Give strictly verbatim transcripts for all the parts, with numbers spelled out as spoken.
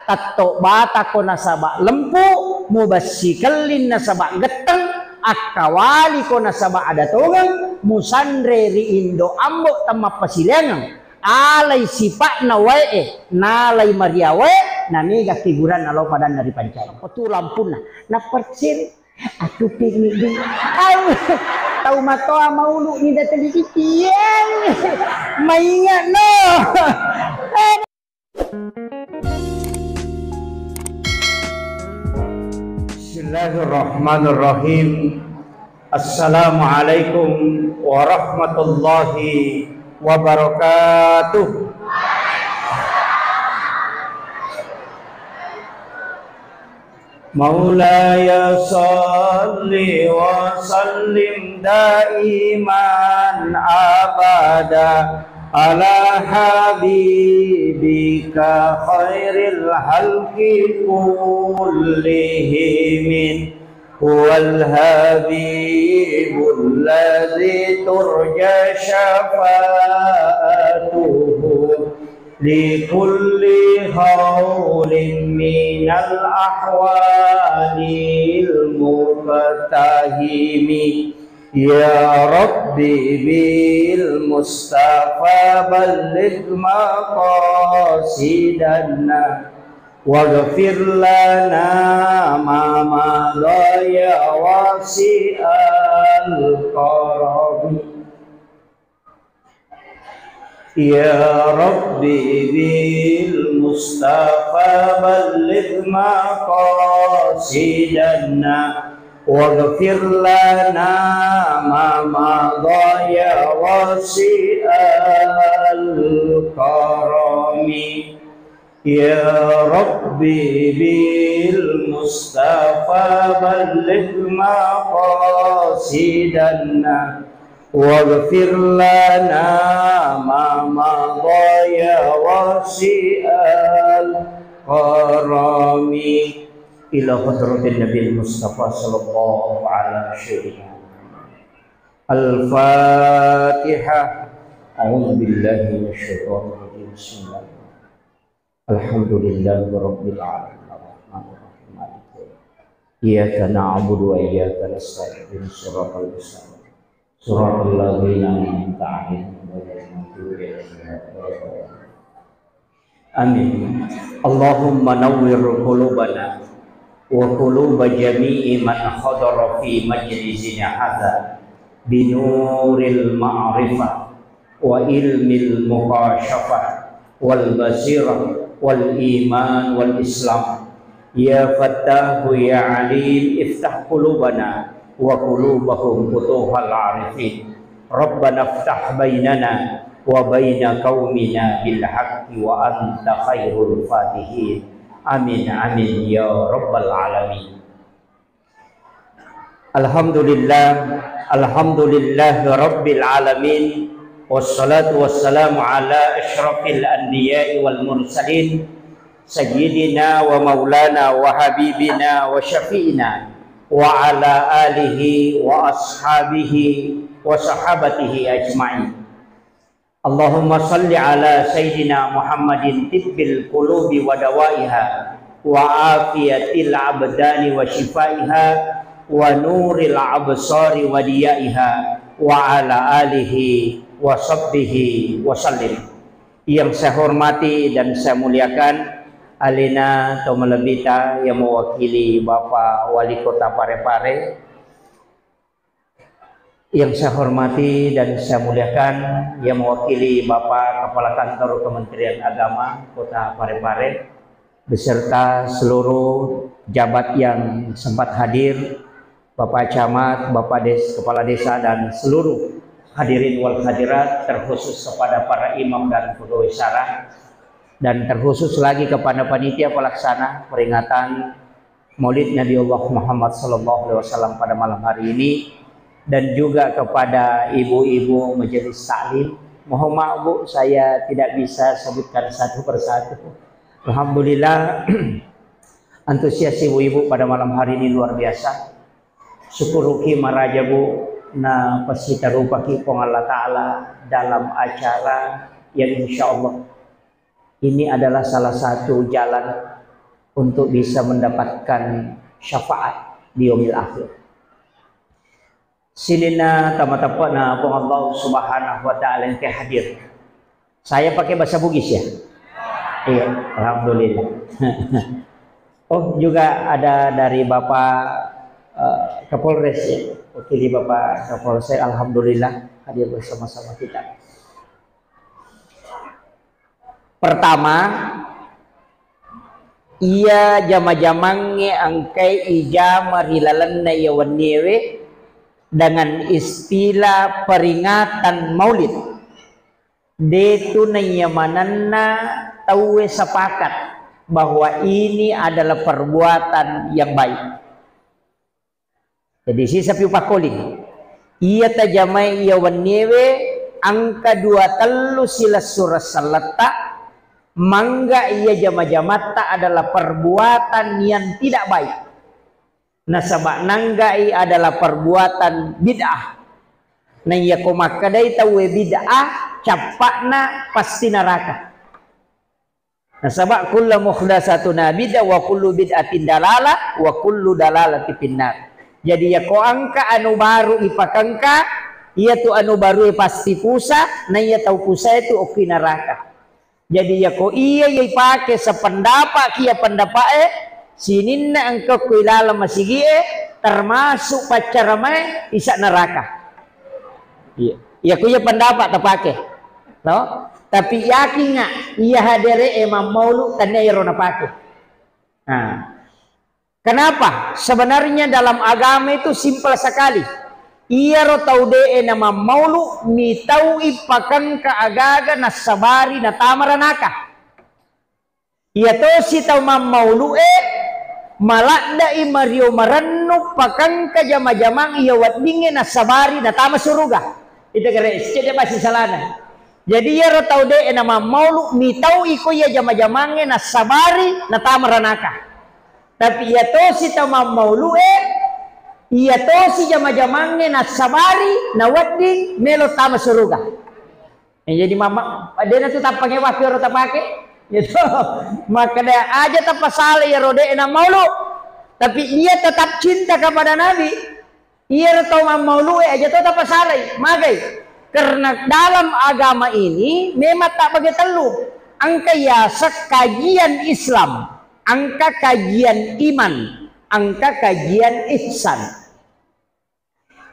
Tatto batako nasaba lempu, mubessi kelling nasaba getteng, akkawaliko nasaba ada tongeng, musanre ri indo ambo temmappasileangeng, alai sipa'na wae'e, nalai maria wae, namega keguranna lao padanna ri pancai. Ko tu lampunna, nappercere, atupingi du. Au, tau matoa maulu ni dateli itie. Maingat no. Bismillahirrahmanirrahim. Assalamualaikum warahmatullahi wabarakatuh. مولاي صل وسلم دائما أبدا على حبيبك خير الخلق كلهم. هو الحبيب الذي ترجى شفاعته لكل هول من الأهوال المقتحم. يا رب بالمصطفى بلغ مقاصدنا واغفر لنا ما مضى يا واسع الكرم. يا رب بالمصطفى بلغ مقاصدنا واغفر لنا ما مضى يا واسع الكرم. يا رب بالمصطفى بلغ مقاصدنا واغفر لنا ما مضى يا واسع الكرم. إلى حضرة النبي المصطفى صلى الله على سيدنا محمد. الفاتحة. أعوذ بالله من الشيطان الرجيم. بسم الله. الحمد لله رب العالمين. الرحمن الرحيم. مالك يوم الدين. إياك نعبد وإياك نستعين. اهدنا الصراط المستقيم. صراط الذين أنعمت عليهم غير المغضوب عليهم ولا الضالين. آمين. اللهم نور قلوبنا وقلوب جميع من حضر في مجلسنا هذا بنور المعرفة وعلم المكاشفة والبصيرة والإيمان والإسلام. يا فتاح يا عليم افتح قلوبنا وقلوبهم فتوح العارفين. ربنا افتح بيننا وبين قومنا بالحق وأنت خير الفاتحين. آمين، آمين يا رب العالمين. الحمد لله، الحمد لله رب العالمين، والصلاة والسلام على أشرف الأنبياء والمرسلين، سيدنا ومولانا وحبيبنا وشفيعنا وعلى آله وأصحابه وصحابته أجمعين. اللهم صل على سيدنا محمد طب القلوب ودوائها وعافية الأبدان وشفائها ونور الأبصار وضيائها وعلى آله وصحبه وسلم. Yang saya hormati dan saya muliakan alena to malebbita yang mewakili Bapak Wali Kota Parepare, yang saya hormati dan saya muliakan, yang mewakili Bapak Kepala Kantor Kementerian Agama Kota Parepare, beserta seluruh jabat yang sempat hadir, Bapak Camat, Bapak Des-, Kepala Desa, dan seluruh hadirin wal hadirat, terkhusus kepada para imam dan pegawai syara, dan terkhusus lagi kepada panitia pelaksana peringatan Maulid Nabiullah Muhammad sallallahu alaihi wasallam pada malam hari ini, dan juga kepada ibu-ibu majelis taklim. Mohon maaf, Bu, saya tidak bisa sebutkan satu persatu. Alhamdulillah, antusias ibu-ibu pada malam hari ini luar biasa. Syukuruki maraja, Bu, na pasitarupaki Puang Allah Ta'ala dalam acara yang insya Allah ini adalah salah satu jalan untuk bisa mendapatkan syafaat di yaumil akhir. Sininna tamateppa'na Puang Allah Subhanahu wa Ta'ala engka hadir. Saya pakai bahasa Bugis ya? Iya, alhamdulillah. Oh, juga ada dari Bapak, eh, Kapolres ya. Wakili Bapak Kapolsek, alhamdulillah hadir bersama-sama kita. Pertama, iya jama-jamangnge engkai ijama ri lalenna iya wenniewe dengan istilah peringatan Maulid. Detu naiya manenna tauwe sepakat bahwa ini adalah perbuatan yang baik. Jadi, sisa piu pakkoling. Iya tajamai iya wenniewe engka dua tellu silessureng selletta, mangga iya jama-jamatta adalah perbuatan yang tidak baik. Nasaba nanggai adalah perbuatan bid'ah. Na iya ko makkedai tauwe bid'ah, cappa'na pasti neraka. Nasaba kullu muhdatsatun bid'ah wa kullu bid'atin dalalah wa kullu dalalatin finnar. Jadi, iya ko engka anu baru ipakengka, iya tu anu baru e pasti pusa, na iya tau pusa itu okki neraka. Jadi, iya ko iya, iya ipake sependapat kia pendapat e, sininna engka ko ilaleng masigi e, termasuk paccaramae, isa neraka. Iya. Iya, ku iya pendapat tapake. No? Tapi yakinga, iya hadere e mammaulu, tania iyaro napake. Nah. Kenapa? Sebenarnya dalam agama itu simpel sekali. Iyaro tau de'e na mammaulu, mitau ipakengka agaga nassabari natama ranaka. Iya tosi tau mammaulu'e, maladde'i mario marennu pakengka jama-jamang iya weddingnge nassabari natama suruga. Ita gare, cedde pasti salana. Jadi iyaro tau de'e na mammaulu, mitau iko iya jama-jamangnge nassabari natama ranaka. Tapi iya tosi tau mammaulu'e, iya tosi jama-jamangnge nassabari nawedding melo tama suruga. Eh, jadi mama, dena tu tappangewa pioro tapake. Gitu. Makkeda aja tapasala iyaro de'e na maulu, tapi dia tetap cinta kepada Nabi. Iyaro tau mammaulu'e aja to tapasalai. Magai? Karena dalam agama ini memang tak bagi tellu. Engka yaseng kajian Islam, engka kajian iman, engka kajian ihsan.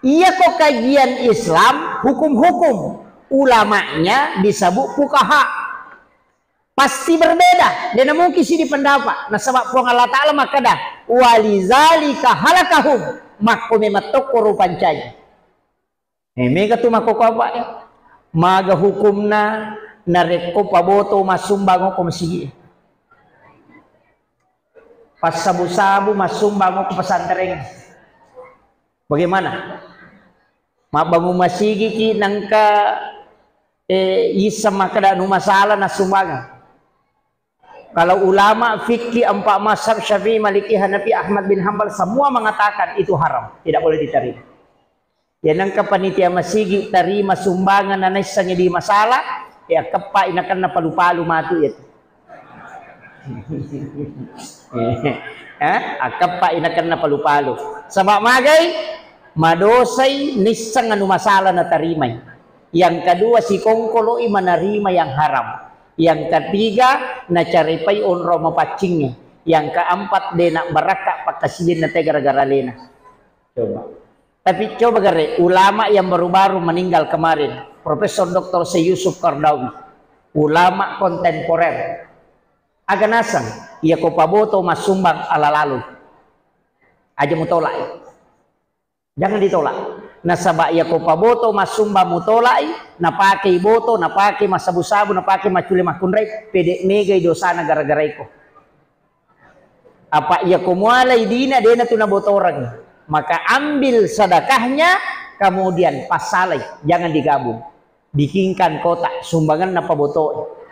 Iya ko kajian Islam, hukum-hukum, ulamanya disebut fuqaha. Pasti berbeda, dena mungkin sidi pendapat. Nasaba Puang Allah Ta'ala makkeda, "Walizalika halakahum." Makko memang tokko rupancaji. Eh, mega tu makko ko apa ya? Maga hukumna narekko paboto massumbang ko masigi. Passabu-sabu massumbang ko pesantren. Bagaimana? Mabbangun masigi ki nangka, eh, isseng makkeda nu masalah nassumbangeng. Kalau ulama fikih empat mazhab Syafi'i, Maliki, Hanafi, Ahmad bin Hambal semua mengatakan itu haram, tidak boleh diterima. Ya nangka panitia masigi terima sumbangan na naissengi di masalah, ya keppa inakenna palu-palu matu ya. Eh, akkeppa inakenna palu-palu. Saba magai? Madosai nisseng anu masalah natarimai. Yang kedua, sikongkoloi manarima yang haram. Yang ketiga, nacarepai onrong mapaccingnge. Yang keempat, de nabbarakka pakkasiwianna te gara-gara alena. Coba. Tapi coba gare, ulama yang baru-baru meninggal kemarin, Profesor Doktor Syekh Yusuf Qaradawi, ulama kontemporer. Aga naseng, iya ko paboto massumbang ala lalu. Aja mutolak. Jangan ditolak. Nasaba iya ko paboto massumbang mutolai, napakei boto, napakei massabu-sabu, napakei maccule makkunrai, pede megai dosana gara-gara iko. Apa iya ko mualai dina, dena tu nabotoreng, maka ambil sedekahnya, kemudian passalai, jangan digabung. Bikinkan kotak sumbangan na pabotoe.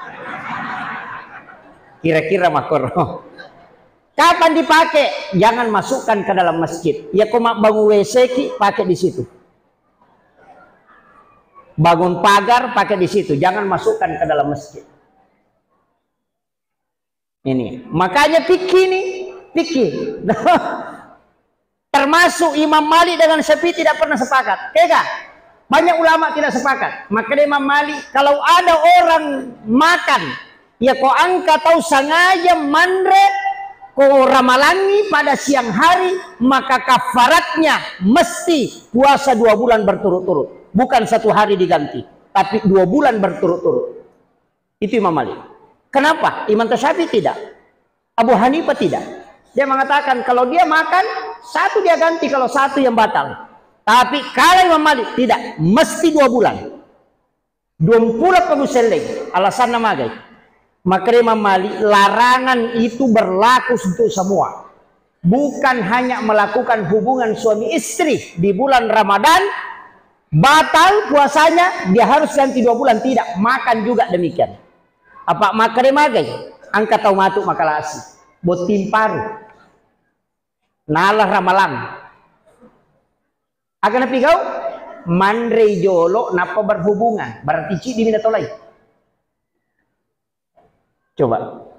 Kira-kira makkoro. Kapan dipakai? Jangan masukkan ke dalam masjid. Iya ko mabbangun W C ki, pakai di situ. Bangun pagar, pakai di situ. Jangan masukkan ke dalam masjid. Ini, makanya fikih ini, fikih. Termasuk Imam Malik dengan Syafi'i tidak pernah sepakat. Kega? Banyak ulama tidak sepakat. Maka Imam Malik, kalau ada orang makan, ya ko engka tau sengaja manre, ko ramalangi pada siang hari, maka kafaratnya mesti puasa dua bulan berturut-turut. Bukan satu hari diganti, tapi dua bulan berturut-turut. Itu Imam Malik. Kenapa? Imam Syafi'i tidak. Abu Hanifah tidak. Dia mengatakan kalau dia makan, satu dia ganti, kalau satu yang batal. Tapi kalau Imam Malik tidak, mesti dua bulan. Dua bulan peguselleng, alasanna magai. Maka Imam Malik, larangan itu berlaku untuk semua. Bukan hanya melakukan hubungan suami istri di bulan Ramadan, batal puasanya, dia harus ganti dua bulan. Tidak, makan juga demikian. Apa makkeda magai? Engka tau matu makalasi. Botting paru. Nala ramalang. Aga napigau? Manrei jolo nappa berhubungan. Berarti ciddi mi natolai. Coba.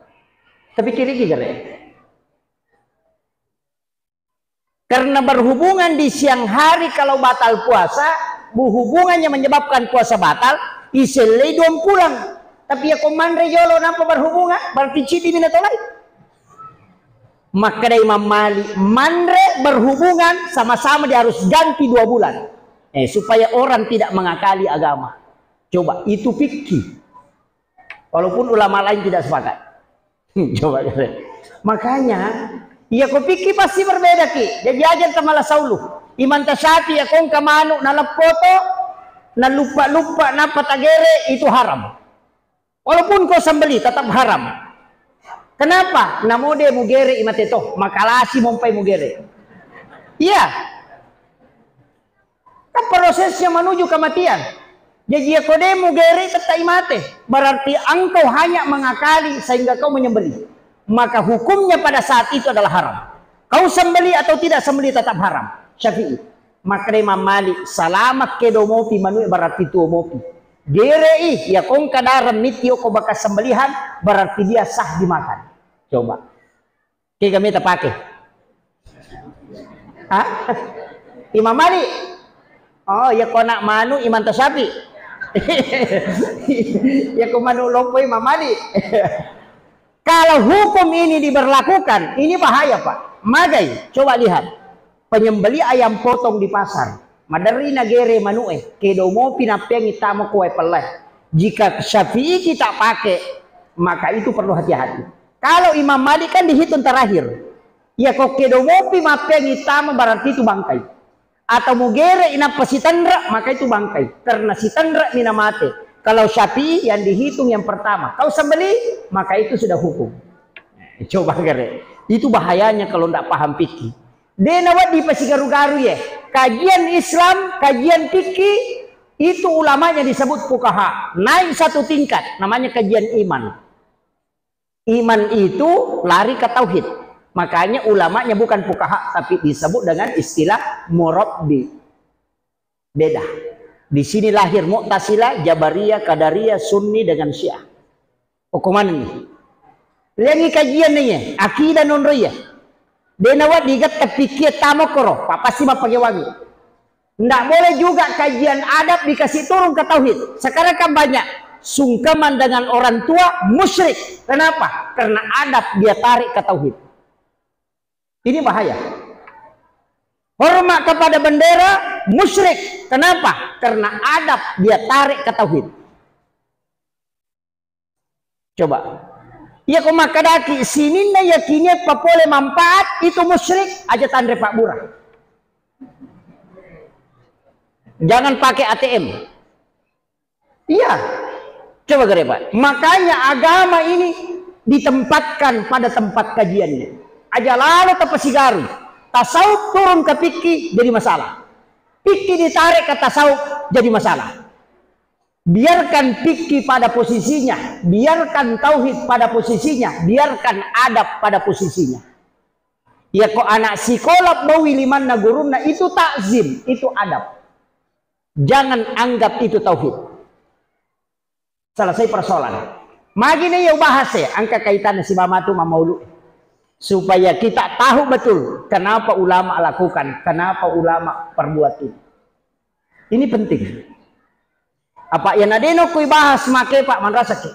Tapi kiri gare. Karena berhubungan di siang hari kalau batal puasa, bu-, hubungannya menyebabkan puasa batal, isellei dua pulang. Tapi ya ko manre jolo nappa berhubungan, berarti ciddi mi natolai. Makkeda Imam Malik, manre berhubungan sama-sama dia harus ganti dua bulan. Eh, supaya orang tidak mengakali agama. Coba, itu fikih. Walaupun ulama lain tidak sepakat. Hmm, coba. Makanya, iya ko fikih pasti berbeda ki. Jadi aja ta mala saulu. Imam Syafi'i ya ko engka manu naleppoto, nalupa-lupa, nappa tagere, itu haram. Walaupun ko sembeli tetap haram. Kenapa? Namo de mugere imate to, makalasi mompai mugere. Iya. Kan prosesnya menuju kematian. Jadi ya ko de mugere tetap imate. Berarti engkau hanya mengakali sehingga kau menyembeli. Maka hukumnya pada saat itu adalah haram. Kau sembeli atau tidak sembeli tetap haram. Syafi'i. Makkeda Imam Malik, salama kedo mopi manue berarti tuo mopi. Gerei, ya ko engka dareng mitti ko bekas sembelihan, berarti dia sah dimakan. Coba. Kega meta pake? Hah? Imam Malik? Oh, ya ko anak manu Imam Syafi'i. Ya ko manu lompo Imam Malik. Kalau hukum ini diberlakukan, ini bahaya, Pak. Magai, coba lihat. Penyembeli ayam potong di pasar. Maderri nagere manu'e, kedo mopi nappeangi tama ko wae pelle. Jika Syafi'i kita pakai, maka itu perlu hati-hati. Kalau Imam Malik kan dihitung terakhir. Ya ko kedo mopi mappeangi tama berarti itu bangkai. Atau mugere inappa sitenre, maka itu bangkai. Karena sitenre ni namate. Kalau Syafi'i yang dihitung yang pertama. Kau sembeli, maka itu sudah hukum. Coba gare. Itu bahayanya kalau ndak paham fikih. De nawedding pasigaru-garu ye. Kajian Islam, kajian fikih, itu ulamanya disebut fuqaha. Naik satu tingkat, namanya kajian iman. Iman itu lari ke tauhid. Makanya ulamanya bukan fuqaha, tapi disebut dengan istilah murabbi. Beda. Di sini lahir Mu'tazilah, Jabariyah, Qadariyah, Sunni dengan Syiah. Hukuman ini. Lengi kajian nih, akidah nonro ya. Dena wa digetta pikir tamo koro, papa sih mapake wangi. Ndak boleh juga kajian adab dikasih turun ke tauhid. Sekarang kan banyak sungkeman dengan orang tua musyrik. Kenapa? Karena adab dia tarik ke tauhid. Ini bahaya. Hormat kepada bendera musyrik. Kenapa? Karena adab dia tarik ke tauhid. Coba. Iya ko makkadaki sininna yakinie papole manfaat itu musyrik, aja tanre pabbura. Jangan pakai A T M. Iya. Coba gare, Pak. Makanya agama ini ditempatkan pada tempat kajiannya. Aja lalo tapasigaru. Tasawuf turun ke fikih jadi masalah. Fikih ditarik ke tasawuf jadi masalah. Biarkan fikih pada posisinya, biarkan tauhid pada posisinya, biarkan adab pada posisinya. Ya ko anak sikola bawi limanna gurunna itu takzim, itu adab. Jangan anggap itu tauhid. Selesai persoalan. Magi na iya ubahas e, engka kaitanna sibawa matu mammaulu. Supaya kita tahu betul kenapa ulama lakukan, kenapa ulama perbuat itu. Ini penting. Apa iya na deno kui bahas make, Pak, manrasaki.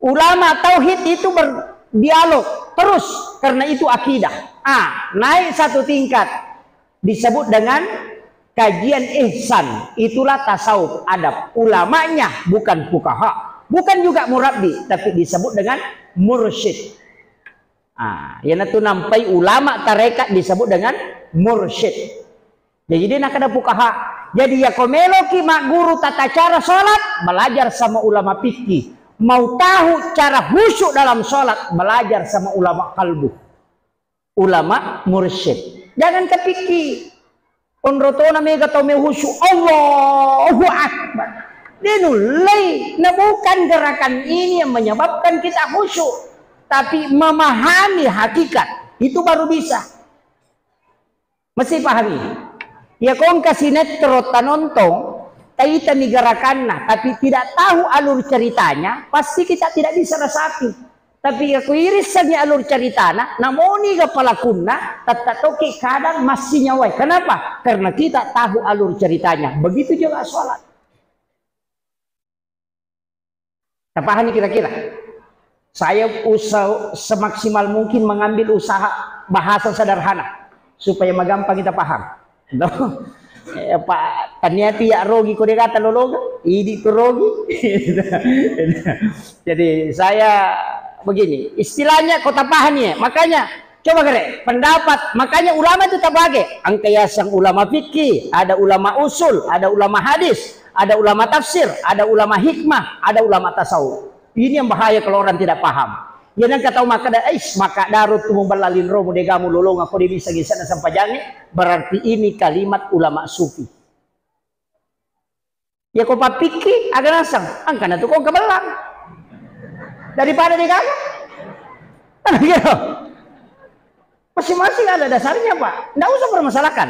Ulama tauhid itu berdialog terus karena itu akidah. Ah, naik satu tingkat disebut dengan kajian ihsan. Itulah tasawuf, adab. Ulamanya bukan fuqaha, bukan juga murabbi, tapi disebut dengan mursyid. Ah, iyanatu nampai ulama tarekat disebut dengan mursyid. Jadi, de nakkeda fuqaha. Jadi, yako meloki magguru tata cara sholat, belajar sama ulama fikih. Mau tahu cara khusyuk dalam sholat, belajar sama ulama kalbu. Ulama mursyid. Jangan ke fikih. Onrotona mega tau me khusyuk. Allahu Akbar. Dia nulai. Nah, bukan gerakan ini yang menyebabkan kita khusyuk. Tapi memahami hakikat. Itu baru bisa. Mesti pahami. Iya kongka sinetron tanontong, taitani gerakanna, tapi tidak tahu alur ceritanya, pasti kita tidak bisa resapi. Tapi iya kuirissengi alur ceritana, namoni ga pelakunna, tetta toki kadang masih nyawai. Kenapa? Karena kita tahu alur ceritanya. Begitu juga sholat. Tapahami kira-kira? Saya usaha semaksimal mungkin mengambil usaha bahasa sederhana supaya magampang kita paham. Eh, Pak, taniati ya rogi ko degata lologa, idi tu rogi. Jadi saya begini, istilahnya kota pahami ya. Makanya coba gere pendapat, makanya ulama itu terbagi. Engka yaseng ulama fikih, ada ulama usul, ada ulama hadis, ada ulama tafsir, ada ulama hikmah, ada ulama tasawuf. Ini yang bahaya kalau orang tidak paham. Iya nengka tau makkeda, "Ais, maka daru tu mubella linromu degamu lolonga ko de bisa gisana sempajangi," berarti ini kalimat ulama sufi. Ya ko pappikki, aga naseng, angkana tu kong kebellang. Daripada degaga. Gitu. Masing-masing ada dasarnya, Pak. Nggak usah permasalahkan.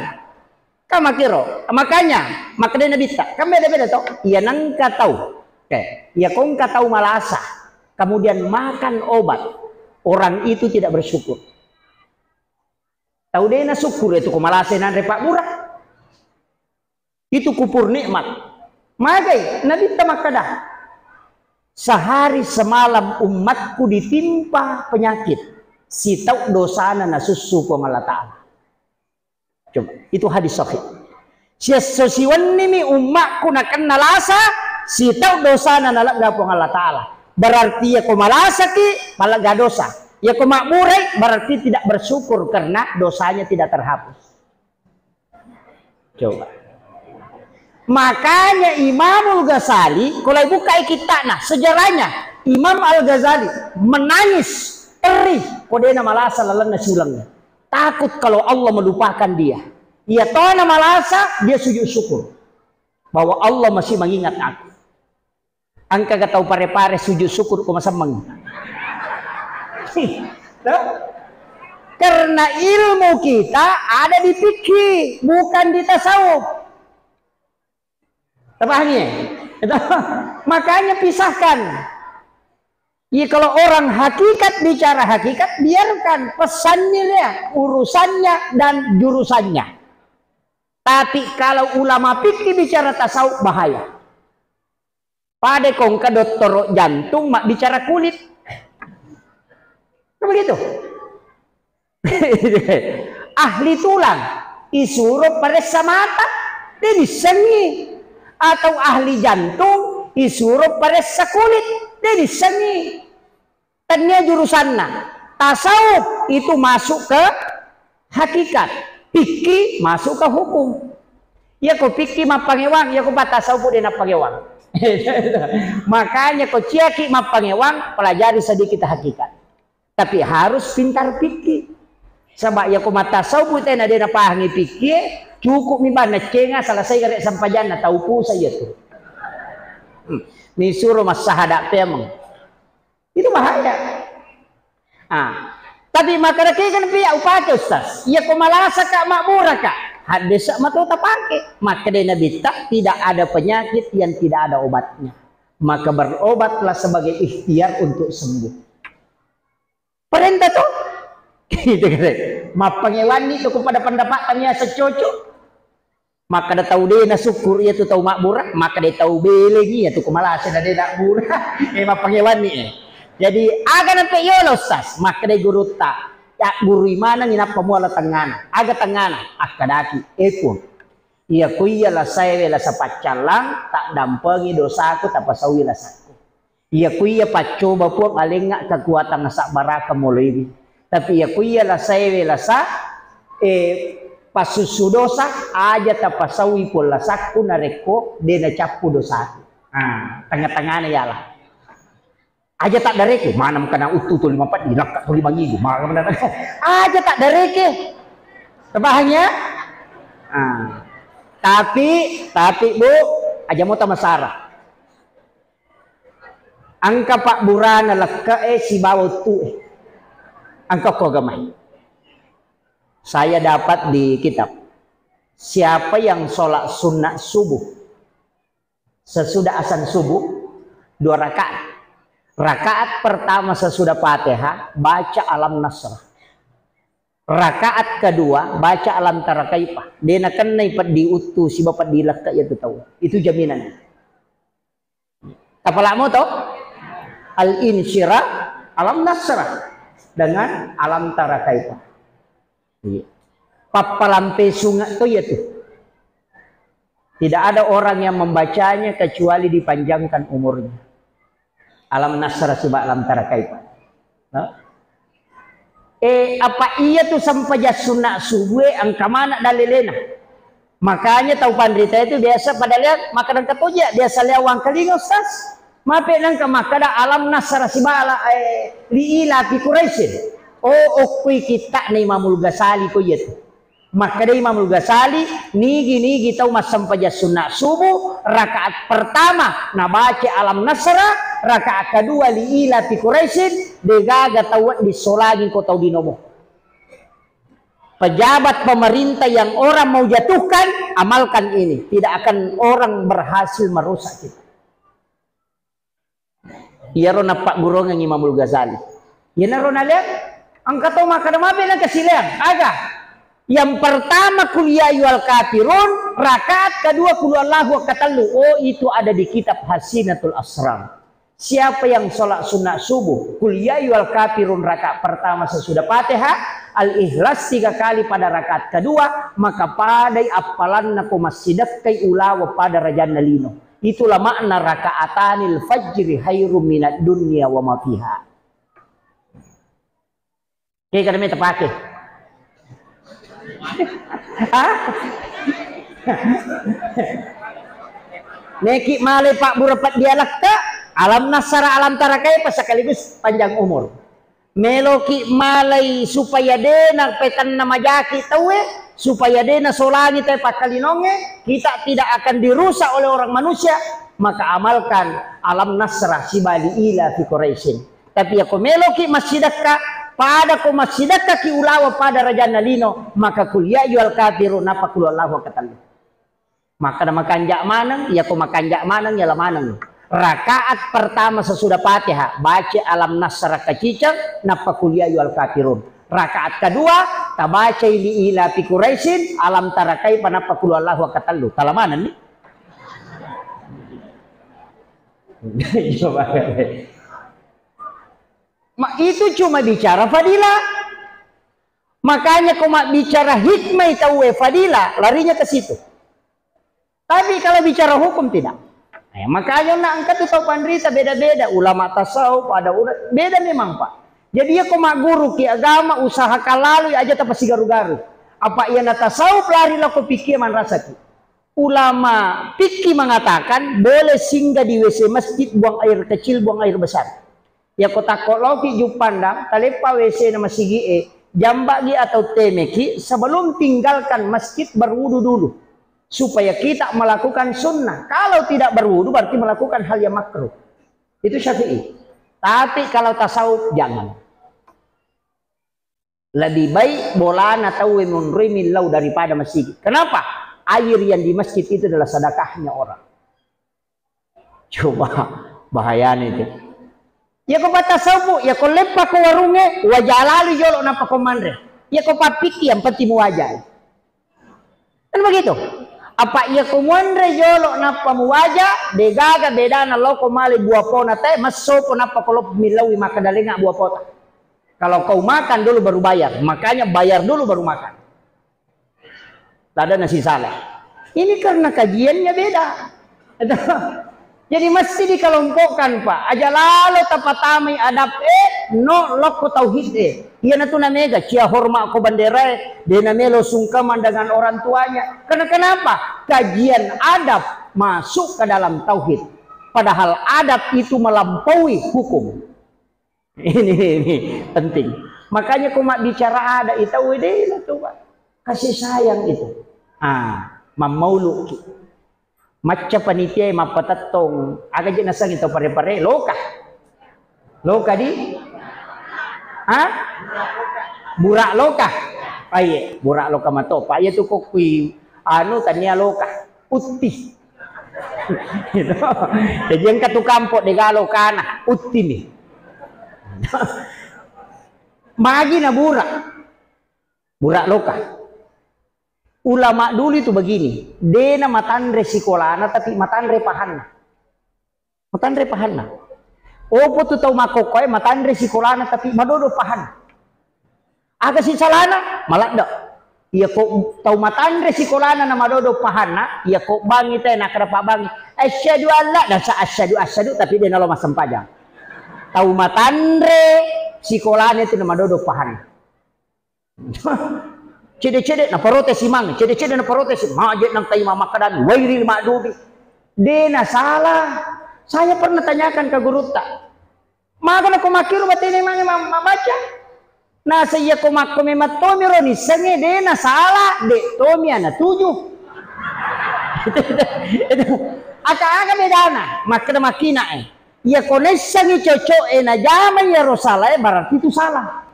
Kamakiro, makanya, makanya Nabitta, kan beda-beda toh. Iya nengka tau. Oke, iya kongka tau malasa, kemudian makan obat, orang itu tidak bersyukur. Tau dena syukur itu ko malasa nanre Pak Murah. Itu kupur nikmat. Magai Nabitta makkeda, sehari semalam umatku ditimpa penyakit, sitau dosana nasussu Puang Allah Ta'ala. Coba, itu hadis sahih. Siesso siwennimi ummakku nakenna lasa, sitau dosana nalegga Puang Allah Ta'ala. Berarti iya ko malasaki, malegga dosa. Iya ko makmurai, berarti tidak bersyukur karena dosanya tidak terhapus. Coba. Makanya Imamul Ghazali, kalau buka kitabnya, sejarahnya, Imam Al-Ghazali menangis, perih, ko dena malasa lalenna siulengnya. Takut kalau Allah melupakan dia. Iya tona malasa, dia sujud syukur. Bahwa Allah masih mengingat aku. Engka ga tau pare-pare sujud syukur ko masemmeng. Toh? Karena ilmu kita ada di fikih, bukan di tasawuf. Terpahami ya? Itu. Makanya pisahkan. Iya, kalau orang hakikat bicara hakikat, biarkan pesannya dia, urusannya dan jurusannya. Tapi kalau ulama fikih bicara tasawuf, bahaya. Pada kongka dottoro jantung mabbicara kulit. Kan begitu? Ahli tulang isuro paressa mata, de dissengi. Atau ahli jantung isuro paressa kulit, de dissengi. Tania jurusanna. Tasawuf itu masuk ke hakikat, fikih masuk ke hukum. Iya ko fikih mappangewang, iya ko tasawuf de nappangewang. Makanya ko ciaki mappangewang, pelajari sedikit hakikat. Tapi harus pintar fikih. Sebab iya ko matasawuf tena de napahangi fikih, cukup mi bang nacenga selesai gare sempajanna tau pusa iya tu. Hmm. Misuro massahada pemeng. Itu bahaya. Ah, tapi makkeda kega pia upake, Ustaz. Iya ko malasa ka, makmura ka. Hadis mato tapake. Makkeda Nabitta, tidak ada penyakit yang tidak ada obatnya. Maka berobatlah sebagai ikhtiar untuk sembuh. Perintah tuh. Gitu kan. Mappangewanni tu kepada pendapat tania secoco. Makkeda tau de' nasyukur iya tu tau mabbura, makkeda tau belengi iya tu ko malasa na de' nabbura. Eh, mappangewanni, eh. Jadi, aga nampe yolo, Ustaz? Makkeda gurutta, ya gurui manengi nappa muala tengngana. Aga tengngana? Akkedaki, eh, Puang. Iya ku iya lasaewe lasa paccallang, taddampengi dosaku, tapasaui lasakku. Iya ku iya paccoba, Puang, alengnga kekuatan nasabbaraka moloiwi. Tapi iya ku iya lasaewe lasa, eh, passussu dosa, aja tapasaui, Puang, lasakku narekko de' nacappu dosaku. Ah, tengah-tengahna yala. Aja taddareku, mana mengkana uttu tu lima peddi, lakka tu lima ngigu, mana mengkana. Aja taddareke. Terpaham ya? Ah. Tapi, tapi, Bu, aja mau tamasara. Engka pabburana lekke'e sibawa uttu'e. Engka ko agamai. Saya dapat di kitab. Siapa yang sholat sunat subuh sesudah azan subuh, dua rakaat. Rakaat pertama sesudah Fatihah, baca Alam Nasrah. Rakaat kedua, baca Alam Tara Kaifa. De' nakennai peddi uttu sibawa peddi lekka' iya tu tau. Itu jaminan. Tapalamo to? Al-insyirah, Alam Nasrah dengan Alam Tara Kaifa. Iya. Pappalampe sunge' to iya tu. Tidak ada orang yang membacanya kecuali dipanjangkan umurnya. Alam Nasrah sibawa Alam Tara Kaifa. Nah. Eh, apa iya tu sempajang sunna' subuh, eh, engka mana dalilena? Makanya tau panrita itu biasa pada lihat makan katoja, biasa lihat uang kelinga, Ustaz. Mape nangka makkada Alam Nasrah sibawa, eh, li ila fi Quraisyin. Oh, okkui kitta' na Imamul Ghazali ko iya tu. Makkeda Imamul Ghazali, nigi-nigi tau massempajang sunna' subuh, rakaat pertama nabaca Alam Nasrah, rakaat kedua li ila fi Quraisyin, de'gaga tau wedding solangi ko tau dinomo. Pejabat pemerintah yang orang mau jatuhkan, amalkan ini. Tidak akan orang berhasil merusak kita. Iyaro nappagguruangengngi Imamul Ghazali. Iyanaro naleng, engka to makkeda mabe nangka sileng. Aga? Yang pertama, Qul ya ayyuhal kafirun, rakaat kedua Qul huwallahu, katellu. Oh, itu ada di kitab Hasinatul Asrar. Siapa yang sholat sunat subuh, Qul ya ayyuhal kafirun rakaat pertama sesudah Fatihah, Al-Ikhlas tiga kali pada rakaat kedua, maka padai appalanna ko massidekkai ulawa pada rajanna lino. Itulah makna rakaatanil fajri khairum minad dunya wa ma fiha. Oke, kada meta pake. Hah? Neki malai pabbura peddi lekka', Alam Nasrah, Alam Tara Kaifa sekaligus panjang umur. Meloki malai supaya de' napetanna majaki tauwe, supaya de' nasolangi tauwe pakkalinongnge, kita tidak akan dirusak oleh orang manusia, maka amalkan Alam Nasrah sibawa li ila fi Quraisyin. Tapi yako meloki massidekka, pada ko massidekkaki ulawa pada rajanna lino, maka Qul ya ayyuhal kafirun, nappa Qul huwallahu katellu. Makkeda makanja' maneng, yako makanja' maneng, yala maneng. Rakaat pertama sesudah Fatihah, baca Alam Nasrah kaciceng, nappa Qul ya ayyuhal kafirun. Rakaat kedua, tabacai li ila fi Quraisyin, Alam Tara Kaifa, nappa Qul huwallahu katellu. Tala manenni. Iya, Pak. Ma, itu cuma bicara fadilah. Makanya ko mabbicara hikmah tauwe fadilah, larinya ke situ. Tapi kalau bicara hukum, tidak. Eh, makanya na engka tu tau panrita beda-beda, ulama tasawuf, ada ulama, beda memang, Pak. Jadi ya ko magguruki agama, usahakan lalu aja tapasigaru-garu. Apa iya na tasawuf lari lako pikir manrasaki. Ulama fikih mengatakan boleh singgah di W C masjid, buang air kecil, buang air besar. Yako takko laoki Juppandang, taleppa W C na masigi'e, jamba'gi atau temeki sebelum tinggalkan masjid, berwudu dulu. Supaya kita melakukan sunnah. Kalau tidak berwudu berarti melakukan hal yang makruh. Itu Syafi'i. Tapi kalau tasawuf jangan. Lebih baik bolana tauwe monroi millau daripada masigi. Kenapa? Air yang di masjid itu adalah sedekahnya orang. Coba, bahayana itu. Iyako patasawuf, iyako leppa ko warungnge, waja lalu jolo nappa ko manre. Iyako pappikki, yang penting muwaja. Kan begitu? Apa iyako muanre jolo nappa muwaja, degaga bedana loko male buah pona te, massopo nappa ko lo millaui makkeda lenga buah pota. Kalau kau makan dulu baru bayar, makanya bayar dulu baru makan. Tada nasi saleh. Ini karena kajiannya beda. Jadi mesti dikelompokkan, Pak. Aja lalo tapatamai adab e, no lokko tauhid e. Iyanatu namega cia horma ko bendera e, de namelo sungkeman dengan orang tuanya. Karena kenapa? Kajian adab masuk ke dalam tauhid. Padahal adab itu melampaui hukum. Ini, ini penting. Makanya ko mabbicara ada, itau wedena tu, Pak. Kasih sayang itu. Ah, mammauluki. Macca panitia mappatettong, aga je naseng itu pare-pare, loka. Loka di? Ha? Burak loka. Aye, burak loka mato. Pak, iya tu kokui anu tania loka. Utti. Gitu. Jadi engka tu kampok de galo kana, utti ni. Magi na burak. Burak loka. Ulama dulu itu begini, dena matanre sikolana tapi matanre pahanna. Matanre pahanna. Opo tu tau makkokkoe matanre sikolana tapi madodo pahanna. Aga si salana? Maladde. Iya ko tau matanre sikolana na madodo pahanna, iya ko bangi te nakkeda pabbangi, "Asyhadu alla," nasa asyhadu, asyhadu, tapi de nalo massempajang. Tau matanre sikolana itu na madodo pahanna. Cede-cede na protes imang, cede-cede na protes, maje nang kai mamakkadan, wairil madubi. De na salah. Saya pernah tanyakan ke gurutta. Maga nako makkiru batena imang ma-, mabaca? Nasa iya ko makko memang tomi ro nissengnge, de na salah, de tomi ana tuju. Aka-aka bedana, makkeda makkina e. Iya ko nessengngi cocok e najama iya ro salah e, berarti itu salah.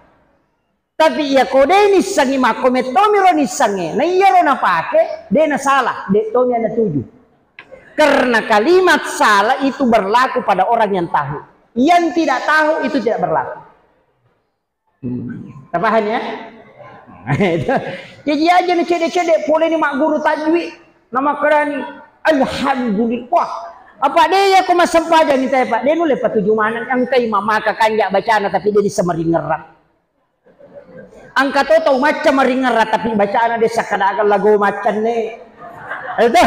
Tapi iya ko de nissengngi makko mettomi ro nissengnge, na iya ro napake, de na salah, de tomi ana tuju. Karena kalimat salah itu berlaku pada orang yang tahu. Yang tidak tahu itu tidak berlaku. Hmm. Tapaham ya? Jadi aja ni cede-cede pole ni magguru tajwi, nama kerani, alhamdulillah. Wah, apa de ya ko massempajang ni te, Pak? De nulle patuju maneng, engkai mamaka kanja bacana tapi de disamaringerang. Engka to tau macca maringerra, tapi bacana de sakkadaga lago maccanne. Itu.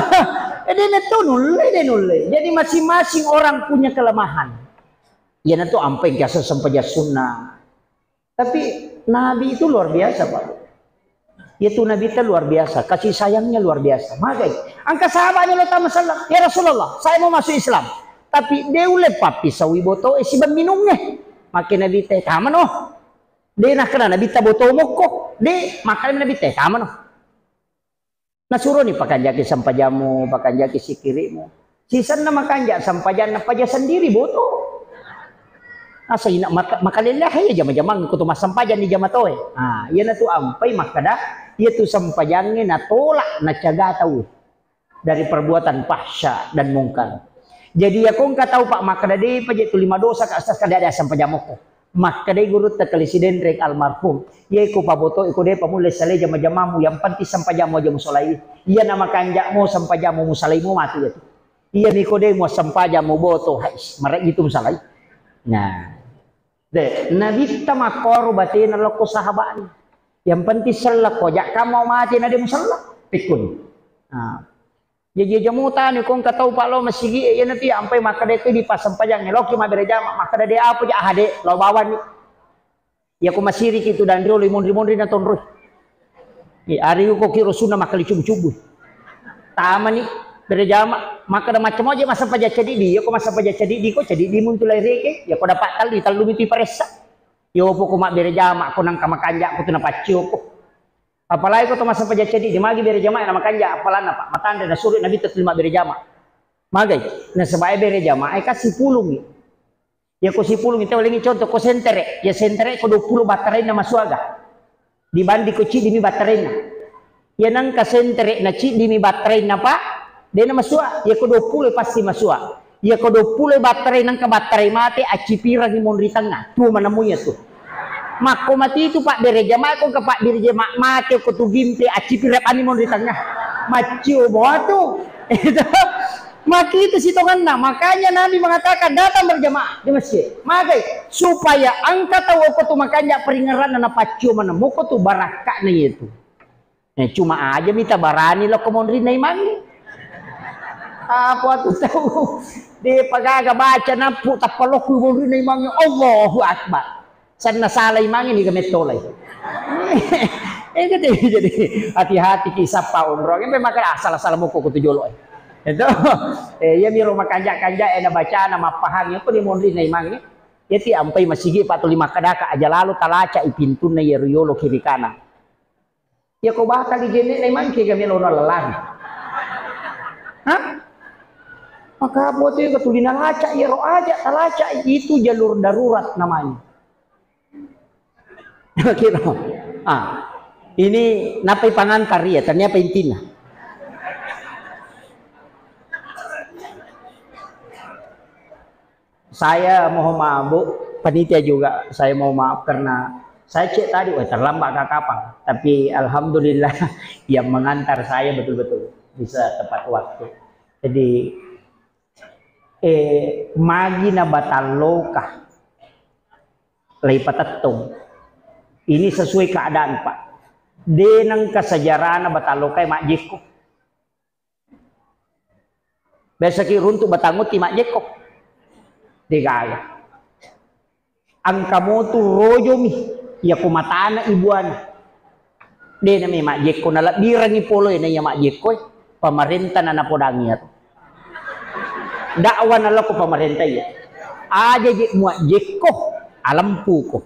Jadi itu nulle, de nulle. Jadi masing-masing orang punya kelemahan. Iyanatu ampai biasa sempajang sunnah. Tapi Nabi itu luar biasa, Pak. Itu Nabi itu luar biasa, kasih sayangnya luar biasa. Magai, angka sahabatnya lo tama sallam, "Ya Rasulullah, saya mau masuk Islam." Tapi de ulle pappisaui boto e siba minungnge. Make Nabi te, "Tama no." De nakkeda Nabitta boto mokko. De, makkeda Nabitta, "Tama no." Nasuroni pakanjaki sempajammu, pakanjaki sikirimu. Sisenna makanja sempajanna paja sendiri boto. Asa ina maka-, makalelehai jama-jamang ko to massempajang ni jama toe. Ah, iyanatu ampai makkeda, iyatu sempajangnge natolak, nacaga tau dari perbuatan fahsya dan mungkar. Jadi, iya ko engka tau, Pak, makkeda, "Depa je tuli madosa, Kak Ustaz, kada ada sempajang mokko." Makkedai gurutta Kali Sidenreng almarhum, "Iya ko paboto, iko depa mulle salai jama-jamamu, yang penting sempajammu aja musolai. Iya na makanja'mu, sempajammu musalaimu matu iya tu. Iya miko de muassempajang muboto, hais, marajji tu musalai." Nah. De, Nabitta makkoro batena lokko sahaba'na. Yang penting sellekko, jakka mau mati na de musella. Pikkuni. Nah. Jaji aja mutani ko engka tau pa lao masigi e, iyanatu ya ampai makkeda ko di passempajangnge, loki mabbere jama, makkeda de apa ja, ah, de, lao bawani. Iya ko masiriki tu dan riolo monri-monri na tonroi. Iya, ari ko kiro sunna makkali cubu-cubu. Tamani bere jama, makkeda macam aja massempajang cedidi, iya ko massempajang cedidi ko cedidi muntu lai reke, iya ko dapat tallu, tallu mitu paressa. Yo poko mabbere jama ko nangka makanja ko tu napaccio ko. Apalagi ko to massempajang cedidi, magi bere jama na makanja apalanna, Pak. Matanre nasuri Nabitta tuli mabbere jama. Magai, nasaba e bere jama e kasi pulungi. Ya ko sipulung itu lengi contoh ko sentere, ya sentere ko dua puluh battarainna masuaga. Dibanding ko ciddi mi battarainna. Ya nangka sentere na ciddi mi battarainna, Pak, dena masua, ya ko dua puluh pasti masua. Iya ko duappulo battarai, nangka battarai mate, accipirangi monri tengnga. Tuo manemu iya tu. Makko mati tu pabbere jamaah, ko engka pabbere jamaah mate ko tu gimpe, accipirangi monri tengnga. Maccio boa tu. Itu. Maki itu sitonganna. Makanya Nabi mengatakan datang berjamaah di masjid. Magai supaya engka tau ko tu makanja peringeranna na paccio manemu ko tu barakka'na itu. Eh, cuma aja mita barani lo ko monrinna imangnge. Apa tu tau? De pagaga baca nappu tappa lokku monrinna imangnge. Allahu Akbar. Sanna sala imangnge ni gamettolai. Eh, jadi, jadi hati-hati ki sappa onrong. Empe maka ah, salah-salah moko ko tu jolo. Itu. Eh, iya miro makanja-kanja eh na bacana mappahang ko ni monrinna imangnge. Yati ampai masigi pa tuli makkadaka aja lalo talaca i pintunna iya riyolo kiri kanan. Iya ko bakal di genne na imangke ga melo na lelari. Hah? Maka apa tu ga tuli nalaca iya ro aja, talaca itu jalur darurat namanya. Kira. Ah, ini napai pangantar iya, ternyata intinya. Saya mohon maaf, Bu, panitia juga, saya mohon maaf karena saya cek tadi, wah, terlambat ke kapal. Tapi alhamdulillah yang mengantar saya betul-betul bisa tepat waktu. Jadi, eh, magi na batalloka lei patettong. Ini sesuai keadaan, Pak. Deneng kesejarahna batalloka majjekko. Biasaki runtu batang utti majjekko. Degaga. Engka motu rojomi, iya ko matana ibuana. De nami majjekko, nalebbirangi poloe na iya majjekko, pamarenta na napodangi iyaro. Dakwa nalako pamarenta iya. Aja je muajjekko, alempuko.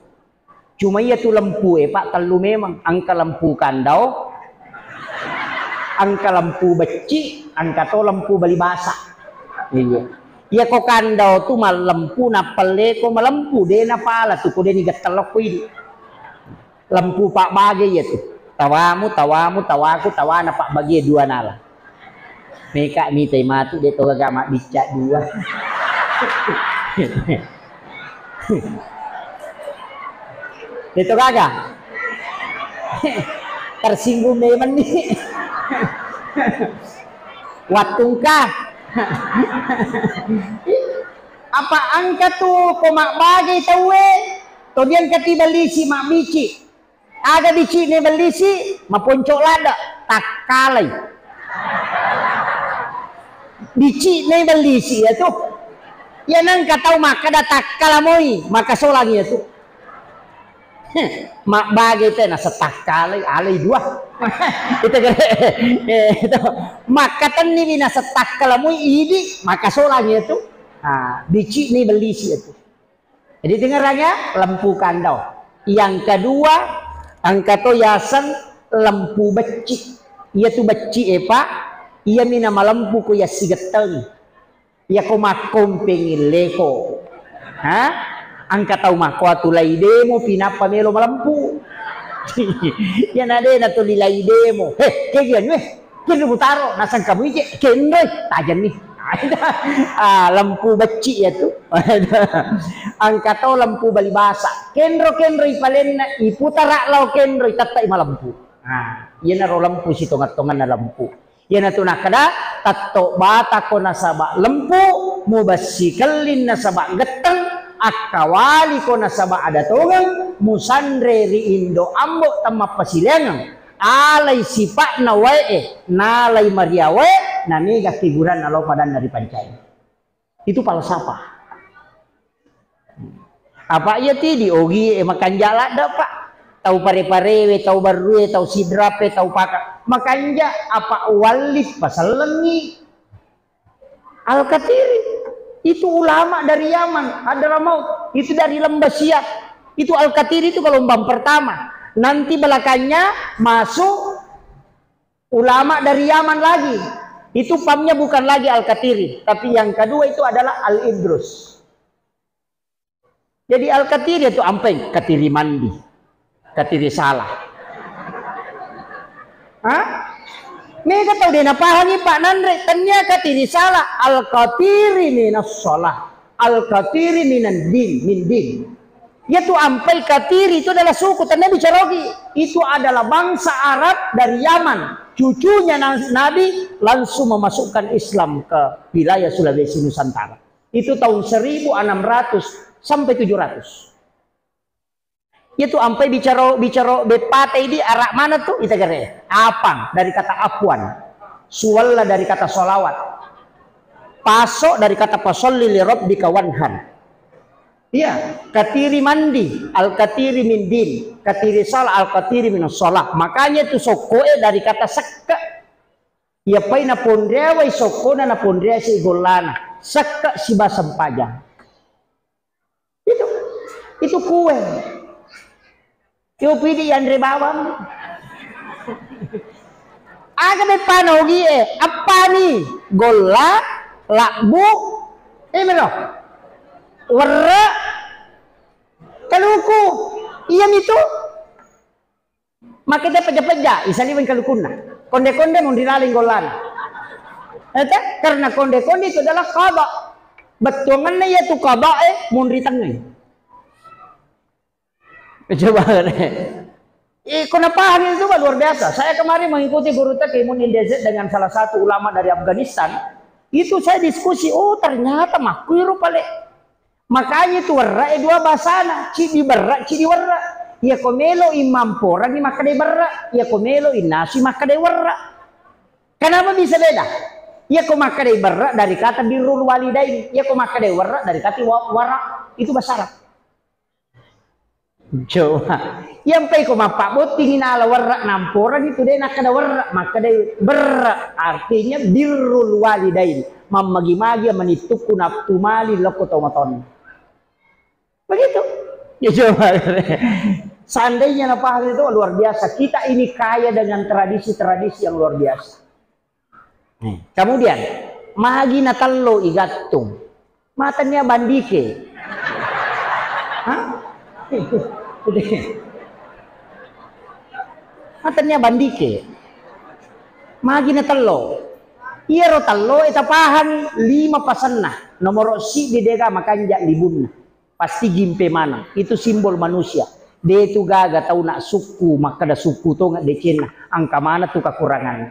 Cuma iya tu lempu e, Pak, tellu memang. Engka lempu kandau, engka lempu becci, engka to lempu bali basa. Iya. Iya ko kandau tu mallempu, nappelleko malempu, de napala tu ko de ni gettelokko idi. Lempu pabbage iya tu. Tawamu, tawamu, tawaku, tawana pabbage dua nala. Meka mitai matu de to gaga mabbicca dua. De to gaga. Tersinggung memang ni. Wattungka. Apa engka tu ko mabbage tauwe, to diangkati bellisi mabbici. Aga bicine bellisi, maponco ladde, takkalai. Bicine bellisi iya tu. Iya nengka tau makkeda takkala moi, makasolang iya tu. Heh, mabbage te nasa takkalai, alai dua. Itu kere. Eh, itu. Makkatenni wi nasa takkala moi idi, makasolang iya tu. Ah, bicine bellisi iya tu. Jadi dengerannya lempu kandau. Yang kedua, engka to yaseng lempu becci. Iya tu becci e, Pak. Iya mina malempu ko yassigetteng. Iya ko makkompeng illeko. Ha? Engka tau makko atu lai demo pinappa melo malempu. Iya na de na tuli lai demo. He, kegi anu e. Kenro mutaro, naseng kamu ije, kenroi, tajenni. Ah, lempu becci iya tu. Engka to lempu bali basa. Kenro-kenroi palenna, iputara lao kenroi, tettai malempu. Ah, iyanaro lempu sitongeng-tongenna lempu. Iyana tu nakkeda, tetto batako nasaba lempu, mubessi kelling nasaba getteng, akkawaliko nasaba ada tongeng, musanre ri indo ambo temmappasileangeng. Alai sipa'na wae'e, nalai mariawae, namega keguranna lao padanna ripancae. Itu falsafah. Apa iya ti di ogi e makanja ladde, Pak? Tau pare-parewe, tau barrue, tau sidrape, tau paka. Makanja apa walli pasellengi. Al-Katiri itu ulama dari Yaman, Hadramaut, itu dari Lembah Siap. Itu Al-Katiri itu gelombang pertama. Nanti belakangnya masuk ulama dari Yaman lagi. Itu pamnya bukan lagi Al-Katiri, tapi yang kedua itu adalah Al-Idrus. Jadi Al-Katiri itu ampai katiri mandi, katiri salah. Hah? Mega tau de napahangi, Pak, nanre, tennia katiri sala, al-katiri minas shalah, al-katiri minan din, min din. Yaitu ampai katiri itu adalah suku, tennia bicarogi. Itu adalah bangsa Arab dari Yaman. Cucunya Na-, Nabi langsung memasukkan Islam ke wilayah Sulawesi Nusantara. Itu tahun seribu enam ratus sampai tujuh ratus. Itu ampai bicaro, bicaro beppate di arah mana tu? Ita gere. Apang dari kata apuan. Suwalla dari kata solawat. Paso dari kata pasolli li rabbika wanhar. Iya, katiri mandi, al-katiri min din, katiri salah, al-katiri min salah. Makanya itu sokkoe dari kata sekke. Iya pai naponreawai sokkona, naponreasi gollana. Sekke siba sempajang. Itu, itu kue. Yo pidi yanre bawang. Aga beppana ogi e, appani? Golla, labbu, eh melo. Werre, kaluku. Iya mitu. Makita pejja-pejja, isaliweng kalukunna. Konde-konde munri laleng gollana. Ete, karena konde-konde itu adalah qada. Bettuanganna iya tu qada e, munri tengngai. Coba. Eh, kau paham itu, Pak, luar biasa. Saya kemarin mengikuti guru Taqi Munin D Z dengan salah satu ulama dari Afghanistan. Itu saya diskusi, oh, ternyata makkuiru pale. Makanya itu werra e dua bahasana, cidi berra, cidi werra. Iya ko melo imamporani makkadai berra, iya ko melo innasu makkadai werra. Kenapa bisa beda? Iya ko makkadai berra dari kata birrul walidain, iya ko makkadai werra dari kata wa-, wara. Itu bahasa Arab. Coba. Iyampai ko mappabbottingi nala werra namporani tu de nakkada werra, makkadai berra artinya birrul walidain, mammagi-magi manittukku nappu mali lokko tau matonni. Begitu. Ya coba. Seandainya napaham itu luar biasa. Kita ini kaya dengan tradisi-tradisi yang luar biasa. Nih, kemudian, magi natello igattung. Matennia bandike. Hah? Matennia bandike. Magi natello. Iyaro tello e tapahang lima pasenna. Nomoro siddi dega makanja libunna. Pasti gimpe maneng. Itu simbol manusia. De tu gaga tau nak sukku, makkada sukku tonga decenna. Angka mana tu kekuranganna.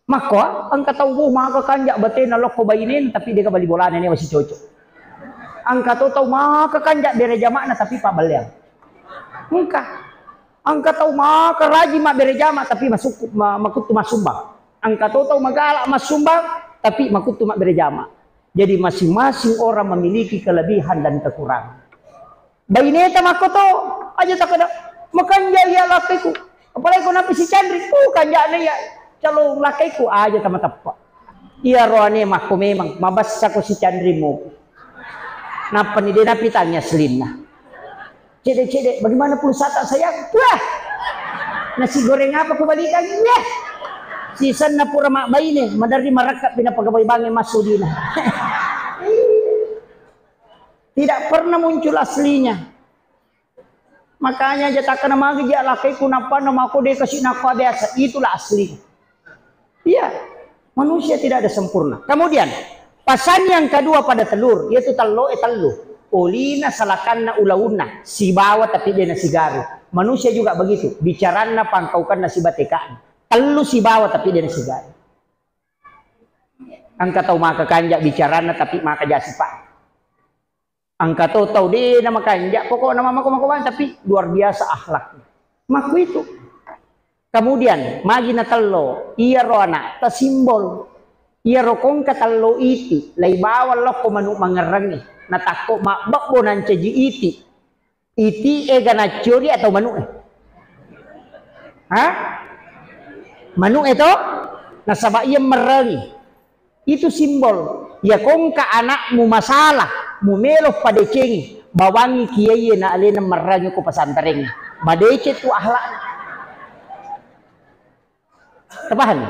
Makko, engka tau, oh, maka kanja batena lokko bainena, tapi dega bali bolana ne masih cocok. Engka to tau maka kanja bere jama'na, tapi pabballeang. Engka. Engka tau maka rajin mabbere jama, tapi masuk, ma-, makuttu masumbang. Engka to tau magala masumbang, tapi makuttu mabbere jama. Jadi masing-masing orang memiliki kelebihan dan kekurangan. Baineta makkoto, aja takkeda, makanja iya lakkaiku. Apalagi ko nappi si Canri, uh, kanjana iya calon lakkaiku, aja tamateppa. Iya roane makko memang, mabassa ko si Canri mo. Nappa ni de napitangi aslinna. Cede-cede, bagaimana pulsa tak sayang? Wah! Nasi goreng apa ku balikan? Wah! Sisanna pura mak baine, maderri marakka pina pagabai bange masudina. Tidak pernah muncul aslinya. Makanya aja takkana magi ja lakkaiku nappanna mako de kasi nakko biasa. Itulah asli. Iya, manusia tidak ada sempurna. Kemudian, pasan yang kedua pada telur, yaitu tello e tellu. Olina salakanna ulaunna, sibawa tapi de nasigaru. Manusia juga begitu, bicaranna pangkaukanna sibateka'na. Tellu sibawa tapi de nasigaru. Engka tau maka kanja bicaranna tapi maka jasi pa. Engka to tau de na makanja, pokokna mako-mako bang, tapi luar biasa akhlaknya. Makku itu. Kemudian, magi na tello, iyaro anak ta simbol. Iyaro kongka tello iti, lai bawang lokko manuk mangerengnge. Na takko mabbebbo nancaji iti. Iti e ganaccori atau manuk e? Hah? Manuk e to? Nasaba iya merengi. Itu simbol. Iya kongka anakmu masalah, mu melo padecengi, bawangi kiai na alena merangi ko pesantren. Madeceng tu akhlak. Tapahami?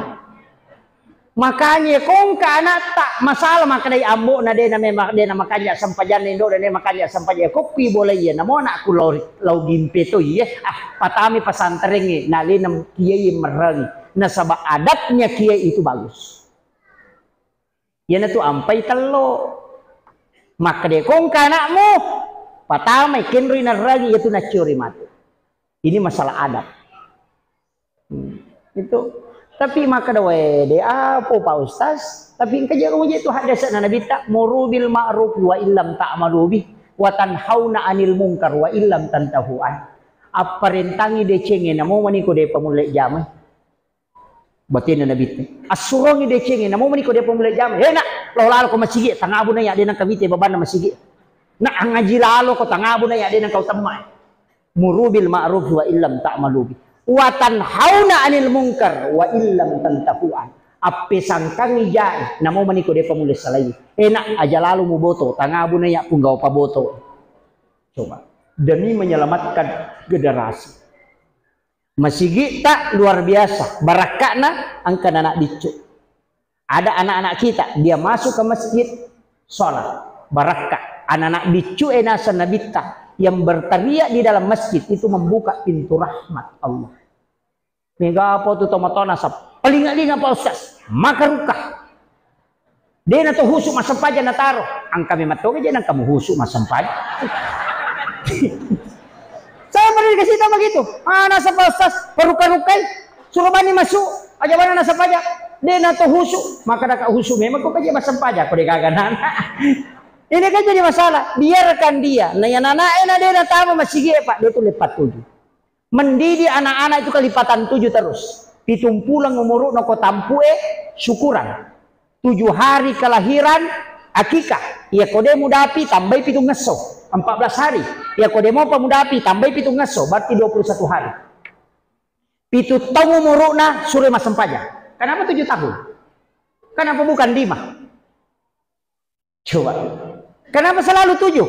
Makanya kongka anakta masalah makkedai ambo na dena memang dena makanya sempajanna indo dena makanya sempajanna kopi bola iya namo anakku lau lau gimpe to iya ah patami pesantren na alena kiai merangi. Nasaba adatnya kiai itu bagus. Iyanatu ampai tello. Makkeda ko engka anakmu, patamai, kenroi narragi, iyatu nacciori matu. Ini masalah adat. Hmm, itu. Tapi makkeda wae de apa Pak Ustaz, tapi engka je itu hadisna Nabitta, muru bil ma'ruf wa illam ta'malu bih, wa tanhauna 'anil munkar wa illam tantahu an. Apparentangi decengnge namo mani ko de pamulle jamai. Batinna Nabitta. Assurongi decengnge, namo mani ko de pamulle jamai. He nak, lao lalo ko masigi, tangabu na ya de nangka mite babanna masigi. Nak angaji lalo ko tangabu na ya de nangka utemma. Muru bil ma'ruf wa illam ta'malu bi. Wa tanhauna 'anil munkar wa illam tantahu an. Appesangkangi jae, namo mani ko de pamulle salai. He nak, aja lalo muboto, tangabu na ya punggawa paboto. Coba, demi menyelamatkan generasi. Masigitta luar biasa, barakka'na engka anak biccu. Ada anak-anak kita, dia masuk ke masjid, sholat, barakka. Anak-anak biccu e naseng Nabitta yang berteriak di dalam masjid itu membuka pintu rahmat Allah. Mega apa tu tomatona sap, paling-paling apa Ustaz? Maka rukah. De na to husu massempajang nataro. Engka memang toga je nangka muhusu massempajang. Saya pernah dikasih tahu begitu. Ah, nasaba Ustaz, paruka-rukai. Suruh bani masuk. Aja bana nasempajang. De na to husu. Maka daka husu memang kok aja massempajang. Kok de gaga nana. Ini kan jadi masalah. Biarkan dia. Nah, yang anak enak dia natama masih gie, Pak. Dia tuh lepat tuju. Mendidik anak-anak itu kelipatan tujuh terus. Pitung pulang umuruna ko tampue, syukuran. Tujuh hari kelahiran, akikah. Iya ko de mudapi, tambai pitung ngesso. Empat belas hari. Iya ko de mopa mudapi, tambai pitung ngesso. Berarti dua puluh satu hari. Pitu taung umuruna, suruh massempajang. Kenapa tujuh tahun? Kenapa bukan lima? Coba. Kenapa selalu tujuh?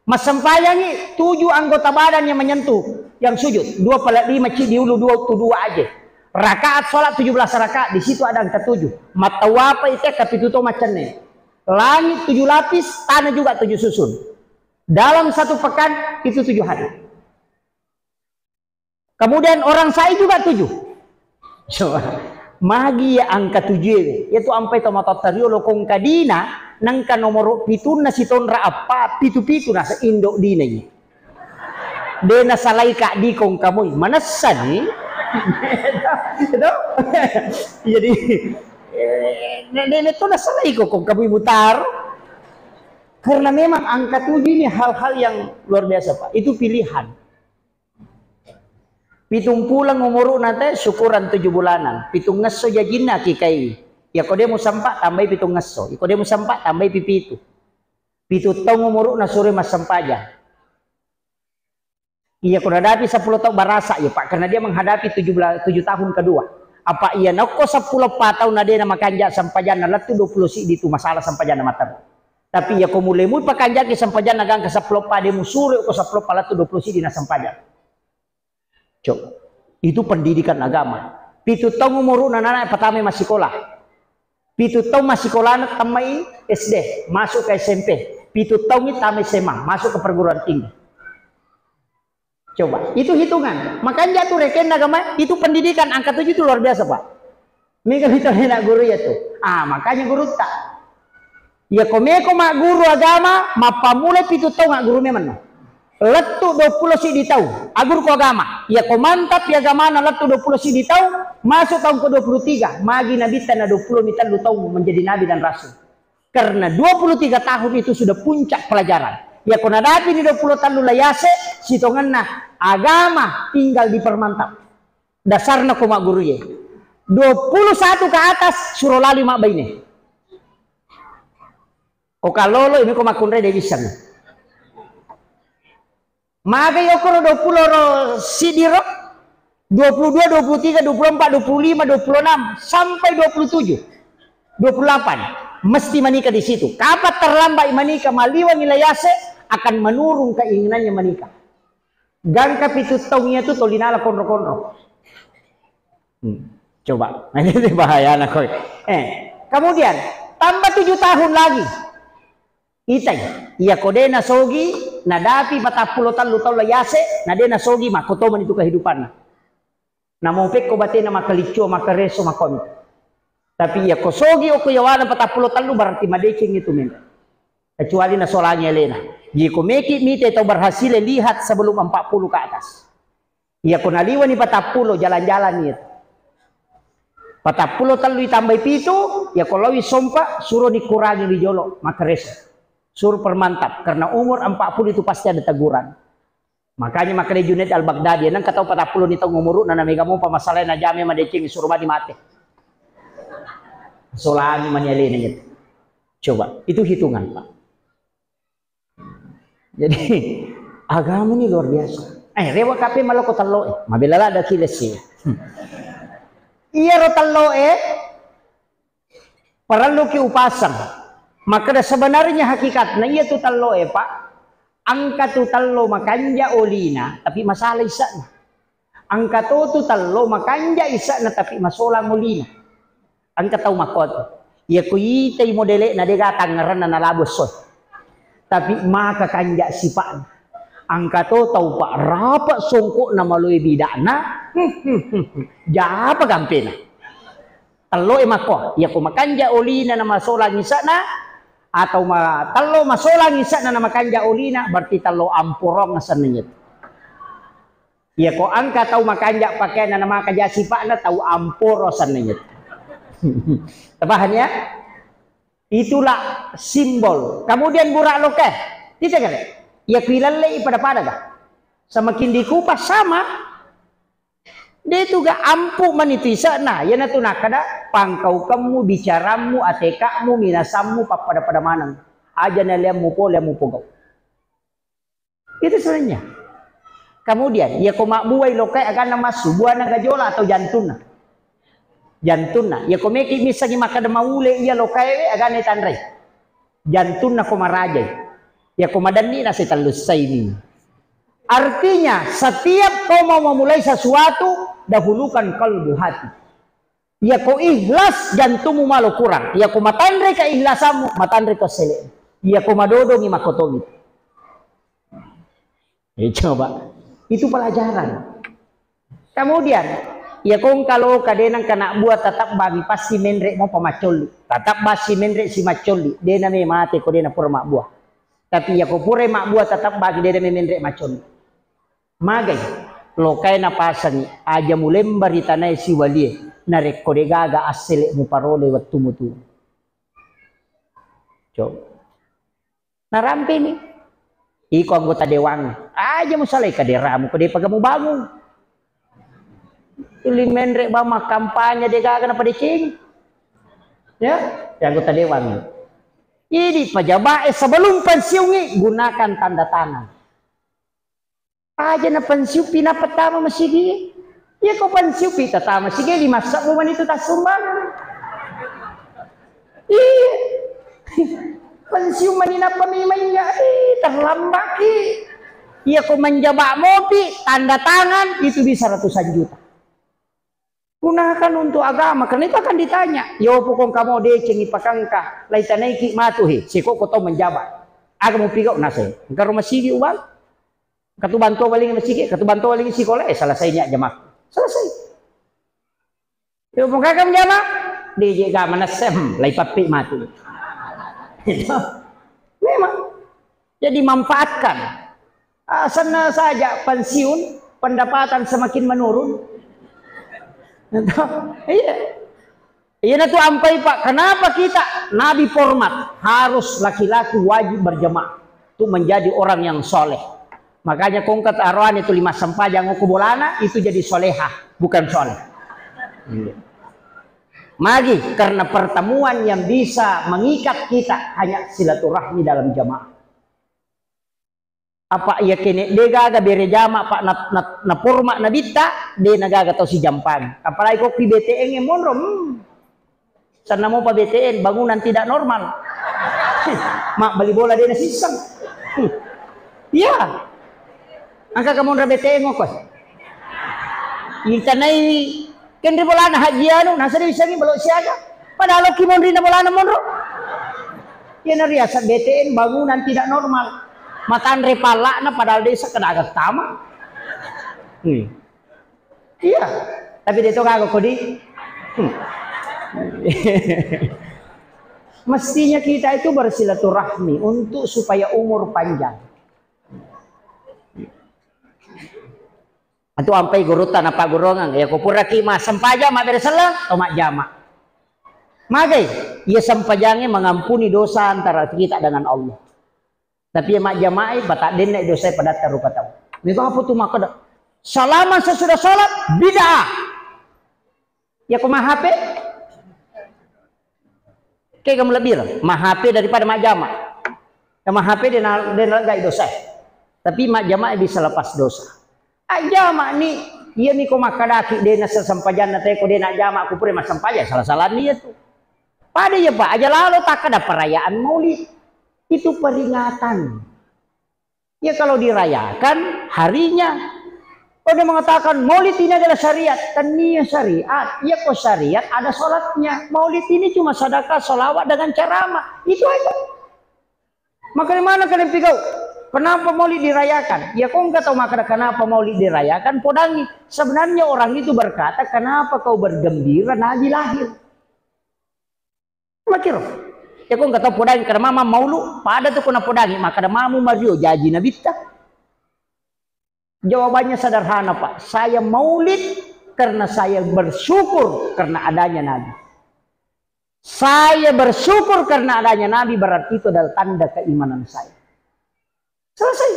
Massempajangi tujuh anggota badan yang menyentuh, yang sujud. Dua pala lima ci diulu dua tu dua aja. Rakaat sholat tujuh belas rakaat, di situ ada angka tujuh. Mattawapa itu kapitu to macenne. Langit tujuh lapis, tanah juga tujuh susun. Dalam satu pekan itu tujuh hari. Kemudian orang sai juga tujuh. Coba. Magi ya angka tujuh e. Yaitu ampai to matotta riolo kongka dina, nangka nomoro pitunna sitonra appa, pitu-pitu nasa indo dina ini. De nasalai ka di kongka mui. Manessa ni. Itu. Jadi, eh, ne, ne, ne to nasalai ko kongka mui mutar. Karena memang angka tujuh ini hal-hal yang luar biasa, Pak. Itu pilihan. Pitung pulang umuruna te, syukuran tujuh bulanan. Pitung ngesso jajinna kikai. Iya ko de musampa, tambai pitung ngesso. Iya ko de musampa, tambai pipitu. Pitu taung umuruna sure massempajang. Iya ko nadapi sepuluh taung barasa, iya, Pak, karena dia menghadapi tujuh belas, tujuh tahun kedua. Apa iya nokko seppulo pa taung na de na makanja sempajanna lettu dua puluh siddi tu masalah sempajanna matteru. Tapi iya ko mulai mui pakanjaki sempajanna gangka seppulo pa de musure ko seppulo pa lettu dua puluh siddi na sempajang. Coba. Itu pendidikan agama. Pitu taung umuruna nana pertama masikola. Pitu taung massikolana tammai S D, masuk ke S M P. Pitu taung tama S M A, masuk ke perguruan tinggi. Coba, itu hitungan. Makanya tu rekenna agama, itu pendidikan angka tujuh itu luar biasa, Pak. Mega kita enak guru ya tuh. Ah, makanya guru tak. Ya komeko mak guru agama, mappamulai pitu taung mak guru memang. Lettu dua puluh siddi taung, agguru ko agama. Iya ko mantap ya agamana lettu dua puluh siddi taung, masuk taung ke dua puluh tiga, magi Nabitta na dua puluh mi tellu taung menjadi nabi dan rasul. Karena dua puluh tiga tahun itu sudah puncak pelajaran. Iya ko nadapi ni dua puluh tellu layase, sitongenna agama tinggal dipermantap. Dasarna ko mak guru ye. Dua puluh satu ke atas suruh lali mak baine. Ko kallolo ini ko makkunrai de bisa. Magai okoro dua puluh ro siddi ro, dua puluh dua, dua puluh tiga, dua puluh empat, dua puluh lima, dua puluh enam, sampai dua puluh tujuh, dua puluh delapan. Mesti menikah di situ. Kapan terlambat menikah, maliwangi layase, akan menurun keinginannya menikah. Gangka pitu taung iya tu toli nala konro-konro. Hmm. Coba. Ini bahayana koi. Eh, kemudian tambah tujuh tahun lagi. Itai, iya ko de nasogi, nadapi patappulo tellu taung layase, na de nasogi, makkotomani tu kehidupanna. Namo pekko batena makkaliccio, makkareso, makkomi. Tapi iya ko sogi okko yawana patappulo tellu, berarti madeceng itu men. Kecuali nasolangi alena. Jadi ko meki mite tau berhasil, lihat sebelum empat puluh ke atas. Iya ko naliwani patappulo, jalan-jalan itu. Patappulo tellu itambai pitu, iya ko lawi sompa, suro dikurangi wi jolo, makkareso. Suro permantap, karena umur empat puluh itu pasti ada teguran. Makanya makkeda Junaid Al-Baghdadi, nengka tau patappulo ni taung umuru'na, na mega mopa masalahna, jame madeceng, suro mani mate. Solangi mani alena itu. Coba, itu hitungan, Pak. Jadi, agama ini luar biasa. Eh, rewa kape maloko tello, eh. Mabela lada kilesi. Iyaro tello, eh. Parelluki upaseng. Makkeda sebenarnya hakikatna iya tu tello e, Pak. Engka tu tello makanja olina, tapi masalah isa'na. Engka to tu tello makanja isa'na, tapi masolang olina. Engka tau makkotu. Iya ku itai modele'na, dega tangngeranna nalabu esso. Tapi maka kanja sipa'na. Engka to tau, Pak, rapa songko'na maloe bida'na. Japa gampena. Tello e makko, iya ko makanja olina na masolang isa'na, atau ma-, tello masolang isa'na na makanja olina, berarti tello amporong asenna itu. Iya ko engka tau makanja pakeanna na makaja sipa'na, tau amporo asenna itu. Tapahan ya? Itulah simbol. Kemudian burak loke. Tidak kan? Iya ko ilallei pada-pada ga? Semakin dikupas sama. De tu ga ampu mani tu isa'na, iyanatu nakkeda pangkaukemmu, bicarammu, ateka'mu, minasammu, pappada-pada maneng. Aja naleammu pole, ammu pogau. Itu sebenarnya. Kemudian, iya ko mabbuai lokai aganna massu, buana gajola atau jantunna? Jantunna. Iya ko meki missengi makkeda maule iya lokae, aganna tanrai? Jantunna ko marajai. Iya ko madanni na setellu saini. Artinya, setiap kau mau memulai sesuatu, dahulukan kalbu, hati. Iya ko ikhlas, jantummu malo kurang. Iya ko matanre keikhlasanmu, matanre ko sele. Iya ko madodongi, makotongi. Eh, coba. Itu pelajaran. Kemudian, iya ko engka loka de nengka nabbua, tetap bagi pasti menre mopa maccolli. Tetap basi menre si maccolli. De na me mate ko de na pura mabbua. Tapi iya ko purai mabbua, tetap bagi de na me menre maccolli. Magai, lokae napasangi, aja mulemba ri tanae siwalie, narekko degaga assele muparole wettu mutu. Coba. Narampeni. Iko anggota dewan, aja musalai kaderamu ko depaga mubangung. Tuli menre ba makkampanye degaga napadecengi. Ya, ya anggota dewan. Jadi pejabat, eh, sebelum pensiungi gunakan tanda tangan. Aja na pensiun pi nappa tama masigi. Iya ko pensiun pi tatama masigi, lima sebbu mani tu tassumbang. Iya. Pensiun mani nappa memang iya, ih, terlambat ki. Iya ko menjabat mopi, tanda tangan, itu bisa ratusan juta. Gunakan untuk agama, karena itu akan ditanya. Yo pokong kamu decengi pakangka, lai tanaiki matu he, siko ko tau menjabat. Aga mupigau naseng. Engka rumah sigi ubal. Katubanto baling masigi, katubanto baling sikola, eh, selesainya jamaah. Selesai. Yo pokong kamu jamaah, deje ga manessem, lai pappi matu. Memang. Jadi manfaatkan. Ah, senna saja pensiun, pendapatan semakin menurun. Iya. Iyanatu ampai, Pak, kenapa kita Nabi format harus laki-laki wajib berjamaah untuk menjadi orang yang soleh. Makanya kongkat aroan itu lima sempajang uku bolana itu jadi solehah, bukan soleh. Iya. Magi, karena pertemuan yang bisa mengikat kita hanya silaturahmi dalam jamaah. Apa iya kene de gaga bere jama, Pak, na, na, na format nabitta, de na gaga tau sijampangi. Apalagi ko ki B T N e monro, hmm. Sanna mopa B T N, bangunan tidak normal. Mak bali bola de na sisseng. Hmm. Iya. Angka kamonra B T N ko. Intanai kenri bolana Haji Anu, nasari sangi belo siaga. Padahal ki monri na bolana monro. Iya nariasa B T N bangunan tidak normal. Matanre pallakna padahal desa kedaga tama. Hmm. Iya. Tapi dia itu kagak kodi. Hmm. Mestinya kita itu bersilaturahmi untuk supaya umur panjang. Itu ampai gurutta napaggurungeng. Ya, ko puraki massempajang mabbere selleng, to majjama. Magai, iya sempajangnge mengampuni dosa antara kita dengan Allah. Tapi iya majjamai, pataddenna dosa padatta rupa tau. Mega apa tu makkeda, salaman sesudah salat, bid'ah. Ya ko ma-H P? Kega melebbireng, ma-H P daripada majjama. Ya ma-H P de na-, de nalegai dosa. Tapi majjama bisa lepas dosa. Ajjama ni, iya ni ko makkadaki de nasesempajanna te ko de najjama ku pura massempajang, salah-salah ni iya tu. Pada iya, Pak, aja lalo takkada perayaan Maulid. Itu peringatan. Ya kalau dirayakan harinya. Ada mengatakan Maulid ini adalah syariat. Tania syariat. Ya kok syariat ada sholatnya. Maulid ini cuma sadakah, sholawat dengan ceramah. Itu aja. Maka di mana kalian pigau? Kenapa Maulid dirayakan? Ya kok nggak tahu maka kenapa Maulid dirayakan? Podangi. Sebenarnya orang itu berkata, kenapa kau bergembira Nabi lahir? Makiro. Ya kok nggak tahu podangi karena mama maulu, pada tu kena podangi, maka ada mamu mario jaji nabitta. Jawabannya sederhana, Pak. Saya maulid karena saya bersyukur karena adanya Nabi. Saya bersyukur karena adanya Nabi, berarti itu adalah tanda keimanan saya. Selesai.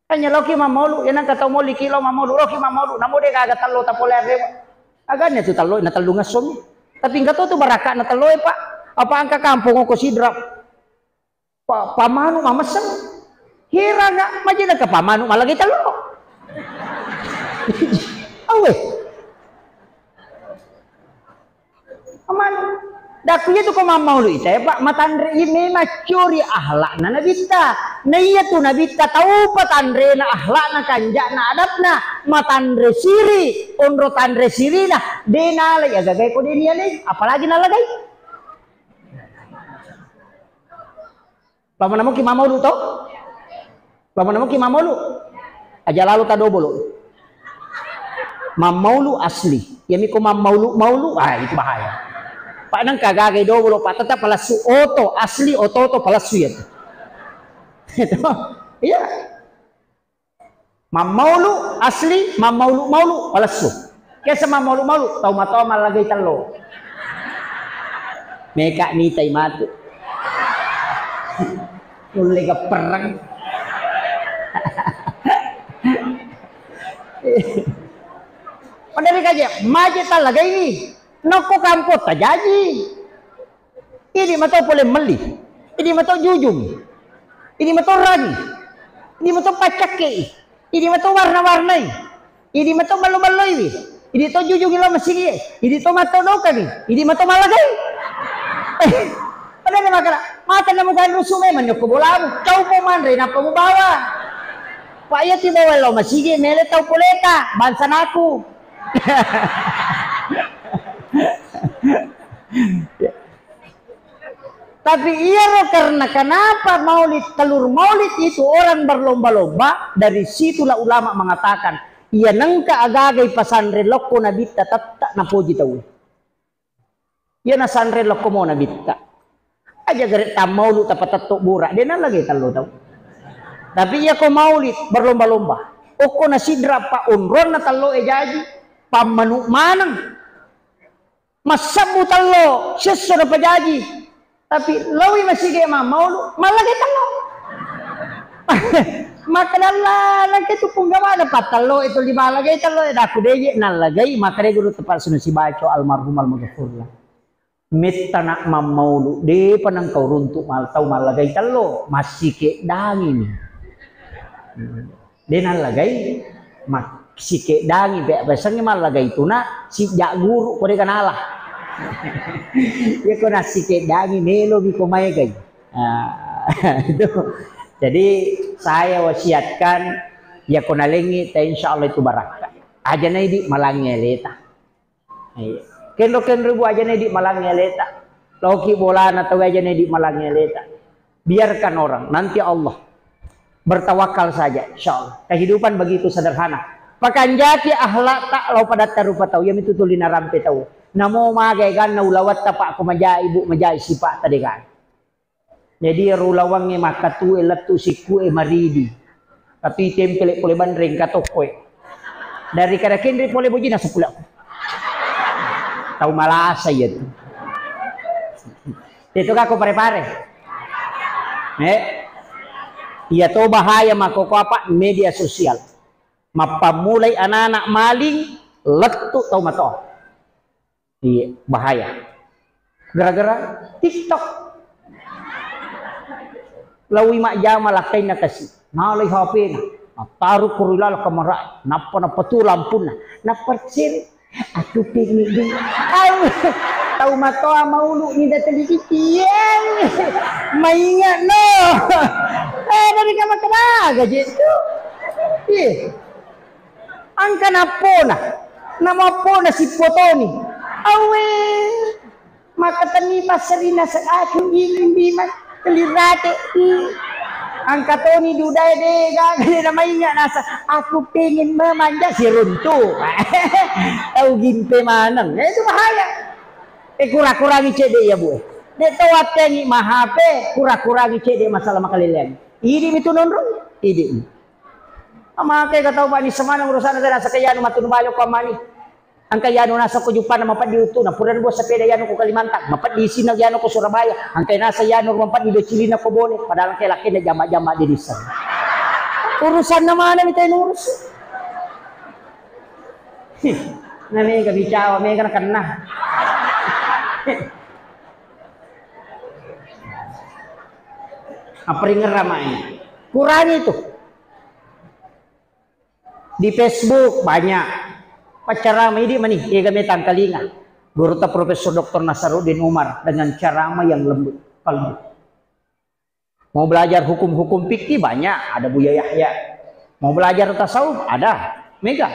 Hanya loki mamolu, ya nang katau moli kilo mamolu, loki mamolu, namo de gaga tello tapole arrewa. Agane tu tello, na tellu ngessomi. Tapi enggak tahu tu barakakna tello e, Pak. Apa angka kampung ko sidra. Pa-, pamanu mamesseng. Hiranga, majina ke pamanu malagi tello. Awe. Aman. Daku iya tu ko mammaulu ita ya, Pak, matanre i memang curi akhlakna nabitta. Na iya tu nabitta tau patanrena akhlakna, kanjakna, adabna, matanre siri, onro tanre sirina, de nala ya gagai ko de nialai, apalagi nalagai. Pamana moki mamolu to? Pamana moki mamolu? Aja lalu ta dobolo. Mamolu asli. Ya miko mamolu maulu, ah itu bahaya. Pak nang kagagai dobolo, Pak tetap palsu oto asli, oto oto palsu ya. Itu. Iya. Mammaulu asli, mammaulu-maulu palessu. Kesa mammaulu-maulu, tau matoa mallagai tello. Meka mitai matu. Nulle geppereng. Padahal kaje, maje tallagai ni. Nokko kampotta jaji. Idi mato pole melli. Idi mato jujung. Idi mato rangi. Idi mato paccakkei. Idi mato warna-warnai. Idi mato ballo-balloiwi. Idi to jujungi lo masigi. Idi to mato dokani. Idi mato mallagai. Pada na makala, mata namu kan rusu memang nyokko bolamu. Kau po manre napa mu bawa. Pak iya ti bawa lo masigi mele tau poleta bangsa naku. Tapi iyaro karena kenapa maulid, telur maulid itu orang berlomba-lomba, dari situlah ulama mengatakan, iya nengka agagai pasanre lokko nabitta tetta napoji tau. Iya nasanre lokko mo nabitta. Aja gare tammaulu tapatetto bura, de nallagai tello tau. Tapi iya ko maulid berlomba-lomba. Okko na sidra pa onronna tello e jaji, pammanu maneng. Massebbu tello, sesso napajaji. Tapi lawi masige mammaulu, mallagai tello. Maka dalla nangke tu punggawana pattello itu lima lagai tello e daku deje nallagai, maka de guru tepat sunu sibaco almarhum almaghfurlah. Metta nak mammaulu, depa nengkau runtuk mal tau mallagai tello, massike dangini. De nallagai, massikedangi, pe-, pesengngi mallagai tuna, sijak guru, ko de kanala. Iya ko nassikedangi, melo mi ko maegai. Ah, itu. Jadi, saya wasiatkan, ya ko nalengi, ta insya Allah itu barakka. Aja na idi malangi aleta. Iya. Kenro-kenro bu aja na idi malangi aleta. Loki bolana tau aja na idi malangi aleta. Biarkan orang, nanti Allah. Bertawakal saja, insya Allah. Kehidupan begitu sederhana. Pakanjaki akhlakta lao padatta rupa tau, iyamitu tuli narampe tau. Namo maga eganna ulawatta, Pak, ko majai, Bu, majai sipa'ta degaga. Jadi ero ulawangnge makkatue lettu sikku'e maridi. Tapi tempele pole banreng katokkoe. Dari kada kenre pole bojina seppulo. Tau malasa iya tu. Itu kako pare-pare. Eh? Iya to bahaya makkoko apa media sosial. Mappammulai anak-anak maling, lettu tau matoa. Iya, bahaya. Gara-gara TikTok. Lawi majjama lakkainna kasi. Nalai H P-na. Nattaru ko ri laleng kamara. Nappa napatu lampunna. Nappa ciri. Aku pengen deh. Au. Tau matoa maulu ni datang di kiki. Iya. Maingat no. Eh, dari kamar kena aja tu. Iya. Engka nappona, namappona sippotoni. Awe, makkatenni passerina se-, aku ingin bima kelirate. Hmm. Engka toni dudae de gaga de namainga nasa, aku pengen memanja siruntu. Tau gimpe maneng. Eh, itu bahaya. Eh, kura-kurangi cedde ya, Bu. De to wattengi mahape, kura-kurangi cedde masalah makaleleang. Idi mitu nonrong, idi. Amake ka tau pani semana urusana tena saka yanu matunu bale ko amani. Engka yanu nasa ko Jupana mapeddi utuna, pura bo sepeda yanu ko Kalimantan, mapeddi isina yanu ko Surabaya, engka nasa yanu mapeddi do cilina ko Bone, padahal ke lakena jama-jama di desa. Urusanna mana mita urus? Hih, na mega bicawa, mega na kenna. Apa ringerra mai? Kurangi itu. Di Facebook banyak. Paccarama idi mani, ega metang kalinga. Gurutta Profesor Doktor Nasaruddin Umar dengan ceramah yang lembut kalbu. Mau belajar hukum-hukum fikih banyak, ada Buya Yahya. Mau belajar tasawuf, ada. Mega.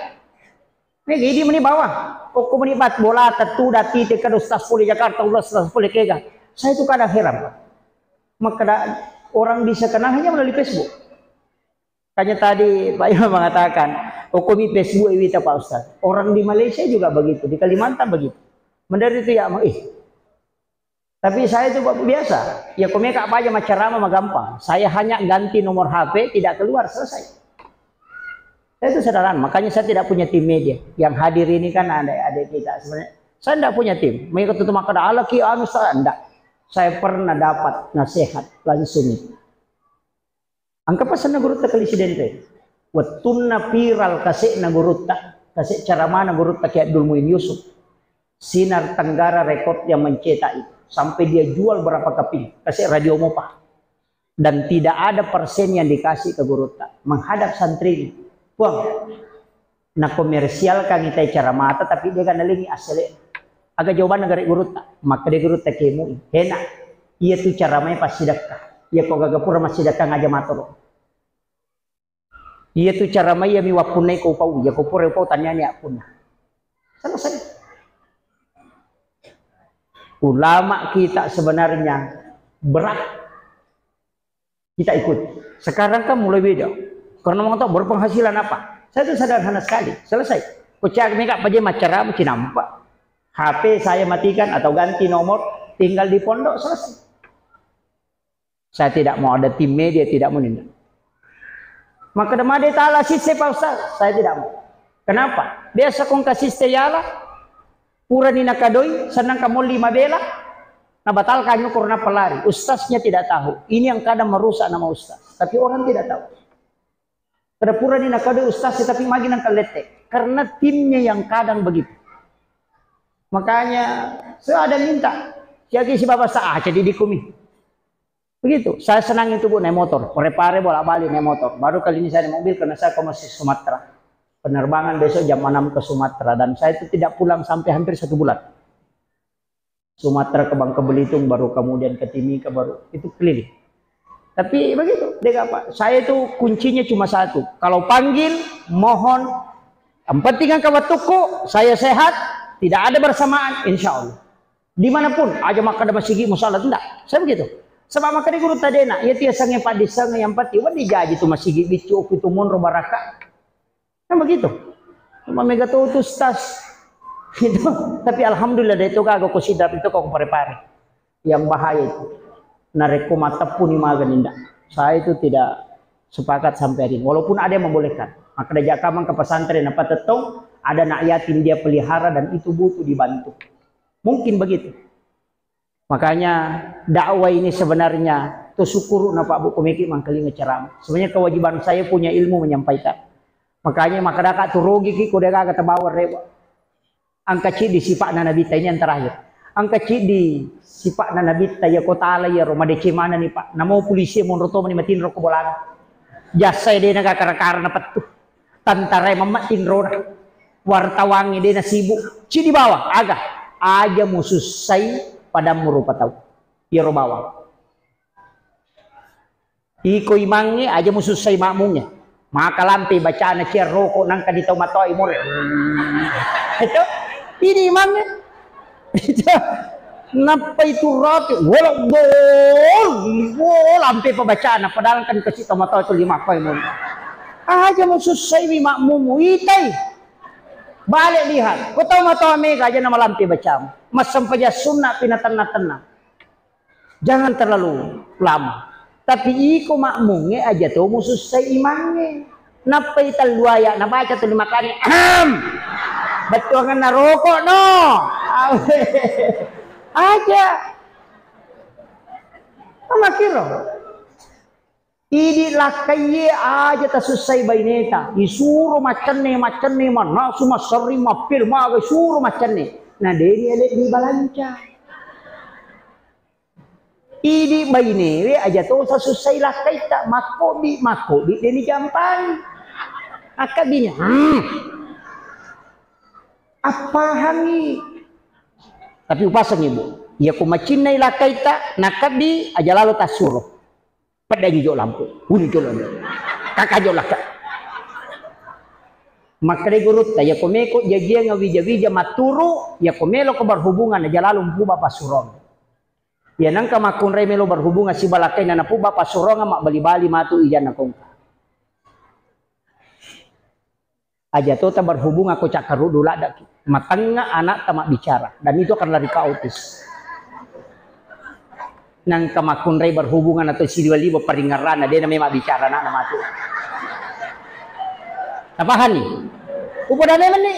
Mega idi mani bawah. Okko mani bat bola tetu dati teka ustaz pole Jakarta, ustaz pole kega. Saya itu kadang heran, Pak. Maka orang bisa kenal hanya melalui Facebook. Makanya tadi Pak Imam mengatakan, "Hukum Facebook wita, Pak Ustaz." Orang di Malaysia juga begitu, di Kalimantan begitu. Benar itu ya, Mang? Ih. Tapi saya itu, Pak, biasa. Ya, komeka apa aja macarama magampang. Saya hanya ganti nomor H P, tidak keluar, selesai. Saya itu sederhana, makanya saya tidak punya tim media. Yang hadir ini kan adik-adik kita sebenarnya. Saya tidak punya tim. Mengikut itu maka ada lagi anu saya enggak. Saya pernah dapat nasihat langsung itu. Engka pasenna gurutta Kali Sidente. Wettunna viral kase'na gurutta, kase' caramana gurutta Kiai Abdul Muin Yusuf. Sinar Tenggara Record yang mencetak itu. Sampai dia jual berapa keping, kase' radio mopa. Dan tidak ada persen yang dikasih ke gurutta. Menghadap santri, "Puang, nakomersialkan itai caramata, tapi de' ga nalengi assele." Aga jawabanna gare' gurutta? Makkeda gurutta kemui, "Hena, iya tu caramai passidekka. Iya ko gaga pura massidekka ngaja matoro. Iya tu caramai iya mi wappunnai ko upau, iya ko pura upau taniani appunna." Selesai. Ulama kita sebenarnya berat kita ikut. Sekarang kan mulai beda. Karena mau tahu berpenghasilan apa? Saya itu sederhana sekali. Selesai. Kucak mega paje macara cinampa. H P saya matikan atau ganti nomor, tinggal di pondok, selesai. Saya tidak mau ada tim media, tidak mau ini. Maka demade tala sisse, Pak Ustaz, saya tidak mau. Kenapa? Biasa kong kasiste yala, purani nakadoi, senang kamolli mabela, nabatalkan nyukur nappa lari. Ustaznya tidak tahu. Ini yang kadang merusak nama ustaz. Tapi orang tidak tahu. Kada purani nakadoi ustaz, tapi magi nang kalette. Karena timnya yang kadang begitu. Makanya, saya ada minta. Siagi si Bapak sa-, ah, jadi dikumi. Begitu. Saya senang itu, Bu, naik motor. Pare-pare bolak-balik naik motor. Baru kali ini saya naik mobil karena saya ke masih Sumatera. Penerbangan besok jam enam ke Sumatera. Dan saya itu tidak pulang sampai hampir satu bulan. Sumatera ke Bangka Belitung, baru kemudian ke Timika, baru itu keliling. Tapi begitu, deh, Pak. Saya itu kuncinya cuma satu. Kalau panggil, mohon. Yang penting kan waktuku, saya sehat, tidak ada bersamaan, insya Allah. Dimanapun, aja makkeda masigi musala, tidak. Saya begitu. Sebab makkeda gurutta dena, iya tiasange padisang yang pati, wadi jaji tu masigi bicu, itu monro baraka. Kan begitu. Cuma mega to tu, Ustaz. Gitu. Tapi alhamdulillah, de' to gaga ko sidap itu ko pare-pare. Yang bahaya itu. Narekko matteppuni magani ndak. Saya itu tidak sepakat sampai hari ini. Walaupun ada yang membolehkan. Maka diajak kamang ke pesantren apa tetong, ada anak yatim dia pelihara dan itu butuh dibantu. Mungkin begitu. Makanya dakwah ini sebenarnya tu syukuru na Pak Bu komeki mangkalinga ceramah. Sebenarnya kewajiban saya punya ilmu menyampaikan. Makanya makadaka tu rugi ki ko de' gaga tabawa rewa. Engka ciddi sipa'na Nabitta, ini yang terakhir. Engka ciddi sipa'na Nabitta, iya ko tala iyaro madeceng manenni, Pak. Namo polisi monro to mani matinro ko bolana. Jasa de' na gakara-kara na pettu. Tentara memma tinrona. Wartawangnge de' na sibuk. Ciddi bawang, aga? Aja musussai padammu rupa tau. Iyaro bawang. Iko imangnge aja musussai makmungnge. Maka lampe bacana cia roko nangka di tau matoa imore. Itu ini imangnge. Itu. Nappa itu roti, wala gol, gol, lampe pabacana, padahal kan kecil tau matoa itu lima poin mun. Aja musussai wi makmummu, itai. Balik lihat, ko tau matoa mega aja na malampe bacamu. Massempajang sunna pi na tenna-tenna. Jangan terlalu lama. Tapi iko makmungnge aja to musussai imangnge. Nappai tellu ayat nabaca tuli makani. Ahem. Bettuanganna rokok no. Awe. Aja. Amakiro. Idi lakkaiye aja tasussai baineta. Isuro maccenne, maccenne, mannasu masserri, mappil maga, isuro maccenne. Na deni ele di balanca. Idi bainewe aja to sasussai lakkaitta, makkobi, makkobi deni jampangi. Akkabini, hmm. Appahangi. Tapi upasengi, Bu. Iya ku macinnai lakkaitta, nakkabbi aja lalo tassuro. Peddangi jo lampu. Uni jo lampu. Kaka jo lakka. Makkedai gurutta, iya ko meko jajiang wija-wija matturu, iya ko melo ko berhubungan aja lalo mpuba passurong. Iya nangka makkunrai melo berhubungan sibalakkaina napubba passurongang mabbali-bali matu ijanna kongka. Aja tota berhubungan ko cakkaruddu laddaki. Matengnga anakta mabbicara dan itu akan lari ke autis. Nangka makkunrai berhubungan atau siliwa-liwa paringerrana de name mabbicara anakna matu. Napahani? Upodanai menni.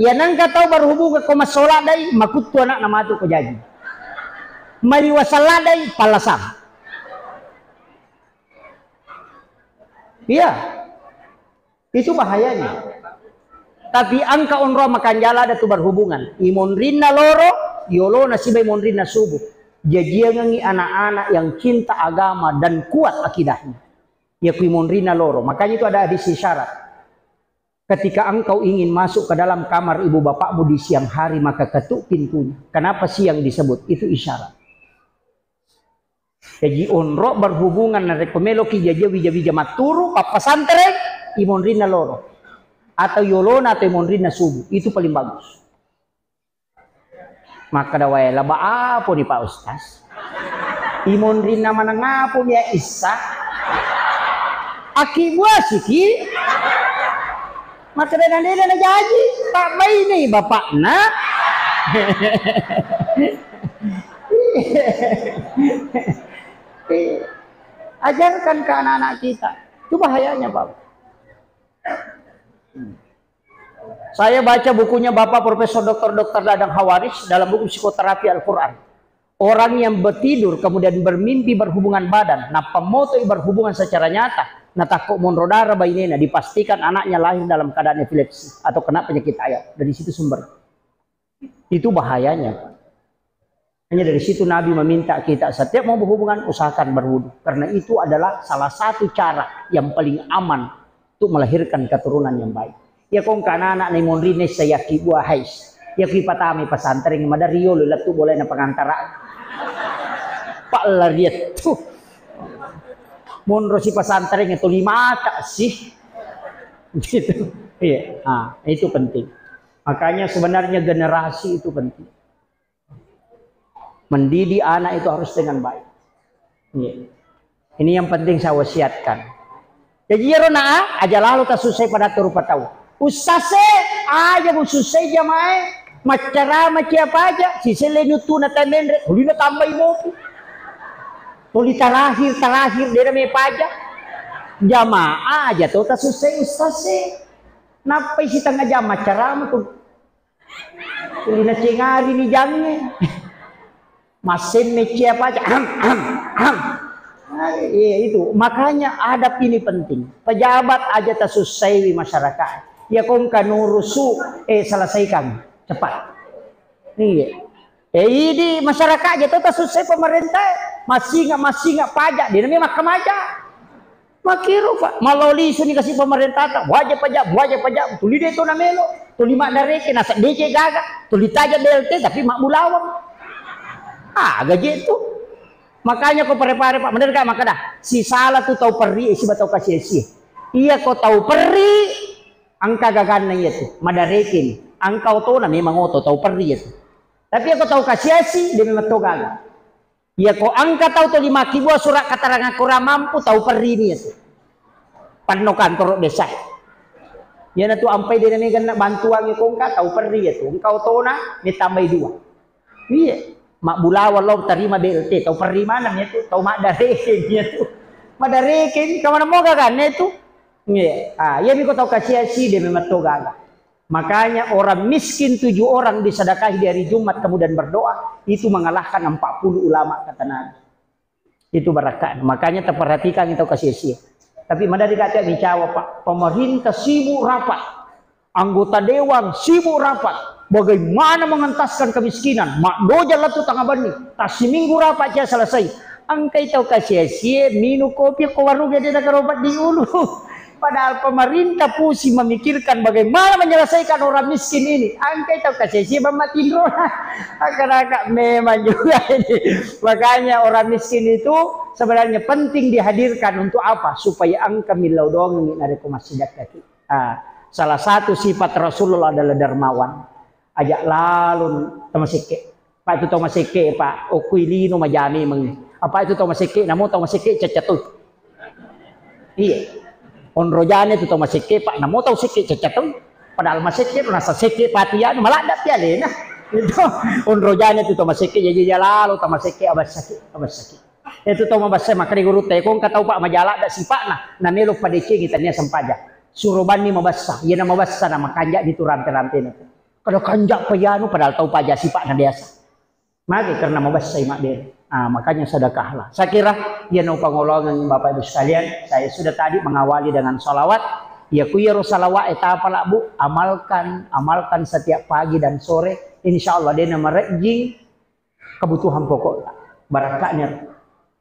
Iya nangka tau berhubungan ko massola dai, makuttu anakna matu ko jaji. Maliwasang ladai, pallasang. Iya. Itu bahayanya. Tapi engka onro makanjala ada tu berhubungan. Imonrinna loro, yolona sibai monrinna subuh. Jajiangengi anak-anak yang cinta agama dan kuat akidahnya. Ya kui monrinna loro. Makanya itu ada hadis isyarat. Ketika engkau ingin masuk ke dalam kamar ibu bapakmu di siang hari, maka ketuk pintunya. Kenapa siang disebut? Itu isyarat. Jaji onro berhubungan narekko meloki jaji wija-wija matturu, pappasantereng, imonrinna loro. Atau yolona atau imonrinna subuh. Itu paling bagus. Makkeda wae, laba aponi Pak Ustaz? Imonrinna maneng apomi ya Issa? Akkibuasiki? Makkeda nadena najaji, tabbainei bapakna. Ajarkan ke anak-anak kita. Itu bahayanya, Pak. Saya baca bukunya Bapak Profesor Doktor Doktor Dadang Hawaris dalam buku Psikoterapi Al-Quran. Orang yang bertidur kemudian bermimpi berhubungan badan, nappa motoi berhubungan secara nyata, natakko monro darah bainena, dipastikan anaknya lahir dalam keadaan epilepsi atau kena penyakit ayat. Dari situ sumber. Itu bahayanya. Hanya dari situ Nabi meminta kita setiap mau berhubungan usahakan berwudu. Karena itu adalah salah satu cara yang paling aman untuk melahirkan keturunan yang baik. Ya kong kana anak ni monri nessa yaki buah hais. Ya kui patami pesantren madari yolo lettu boleh na pengantara. Pak lariat tuh. Monro si pesantren itu lima tak sih. Gitu. Iya. Ah, itu penting. Makanya sebenarnya generasi itu penting. Mendidik anak itu harus dengan baik. Iya. Ini yang penting saya wasiatkan. Jaji iyaro na aja lalo tasussai pada rupa tau. Ustaz e, aja musussai jamae, maccarama cia paja, siselle nyuttuna tai menre, ulina tambai mopi. Tuli terakhir, terakhir, dena me paja. Jamaah aja to tasussai ustaz e. Nappai sitengnga jam maccarama tu. Tuli nacengari ni jangnge. Massemme cia paja. Ahem, ahem, ahem. Nah, iya itu. Makanya adab ini penting. Pejabat aja tasussaiwi masyarakat. Ya kongka nurusu, eh, selesaikan cepat. Iya. Eh, idi masyarakat aja to tasussai pemerintah. Massinga, massinga pajak. Dia namanya makkamaja. Makkiro, Pak, malao lisuni kasi pemerintata, wajib pajak, wajib pajak, tuli de to namelo, tuli maddareke, naseddeke gaga, tuli taja B L T, tapi mabbulawang. Ah, gaje tu. Makanya ko pare-pare, Pak, bener gak makkeda, sisala tu tau perri, eh, siba tau kasiasi. Iya ko tau perri, engka gaganna iya tu, maddareke ni. Engka otona memang oto tau perri iya tu. Tapi iya ko tau kasiasi, dia memang to gaga. Iya ko engka tau tuli makkibua surat keterangan kurang mampu, tau perrini itu. Panno kantoro desa. Iyana tu ampai dena meganna bantuan ko engka tau perri itu. Engka otona, me tambai dua. Iya. Mabbulawa lo terima B L T, tau perri mana itu? Tau maddareke itu. Maddareke ini kemana moga kan itu? Iya. Ah, iya miko tau kasiasi de memang to gaga. Makanya orang miskin tujuh orang disedekahi di hari Jumat kemudian berdoa, itu mengalahkan empat puluh ulama, kata Nabi. Itu barakah. Makanya terperhatikan itu kasih-kasih. Tapi madari kata bicara, Pak, pemerintah sibuk rapat, anggota dewan sibuk rapat, bagaimana mengentaskan kemiskinan, mak doja latu tengah bani, tas seminggu rapat aja selesai. Angkai tau kasih-kasih, minum kopi ke warung gede, nak robat di ulu. Padahal pemerintah pusing memikirkan bagaimana menyelesaikan orang miskin ini. Angkai tau kasih-kasih, bang matinro. Agak-agak memang juga ini. Makanya orang miskin itu sebenarnya penting dihadirkan untuk apa? Supaya engka millau doang ini nareko masih dekat. Ah, salah satu sifat Rasulullah adalah dermawan. Ajak lalun tamasekke. Pak, itu tau masekke, Pak. Okui lino majami meng. Apa itu tau masekke? Namo tau masekke cacca tu. Iya. Onrojane tu tau masekke, Pak. Namo tau sekke cacca tu. Padahal masekke, nasa sekke pati anu, maladda pialena. Itu onrojane tu tau masekke, jadi jalalo tau masekke, abassaki, abassaki. Itu tau mabassa, makanya guru te, kong katau, Pak, majaladda sipakna, namelo padecengi tania sempaja. Suro banni mabassa, iyana mabassa na makanja di tu rampe-rampe na. Kada kanja pa iyanu, padahal tau paja sipakna biasa. Magi karena mabassai mabbere. Ah, makanya sedekahlah. Saya kira, ya, no pangolongan Bapak Ibu sekalian, saya sudah tadi mengawali dengan salawat. Ya, ku yaro salawat, eh, tapala, Bu, amalkan, amalkan setiap pagi dan sore. Insya Allah, dia nama rejing kebutuhan pokok. Barakahnya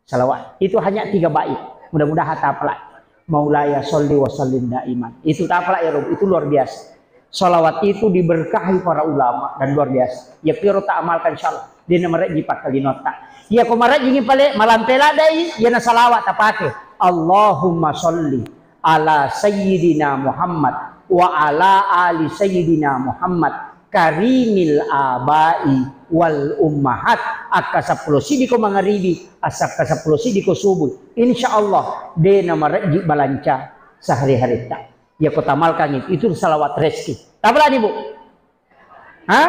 salawat. Itu hanya tiga bait. Mudah-mudahan tapalak. Maulaya sholli wa sallim daiman. Itu tapalak ya Rob. Itu luar biasa. Salawat itu diberkahi para ulama dan luar biasa. Ya kiro tak amalkan insyaallah. Dia nama rejji pakkalinota. Ya ko marejji pale malampe ladai, ya na salawat tapake. Allahumma sholli ala sayyidina Muhammad wa ala ali sayyidina Muhammad karimil abai wal ummahat. Akka seppulo siddi ko mangaribi, asakka seppulo siddi ko subuh. Insya Allah, de na marejji balanca sehari-harita. Ya ko tamalkan itu, itu salawat rezeki. Tapalani, Bu. Ha?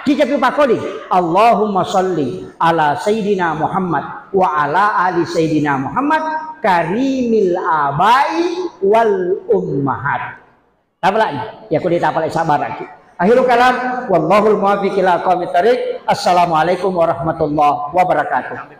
Kicapi pakoli. Allahumma salli ala sayyidina Muhammad wa ala ali sayyidina Muhammad karimil abai wal ummahat. Tapalani, ya kuli tapalai sabaraki. Akhirul kalam, wallahul muwaffiq ila aqwamit thariq. Assalamualaikum warahmatullahi wabarakatuh.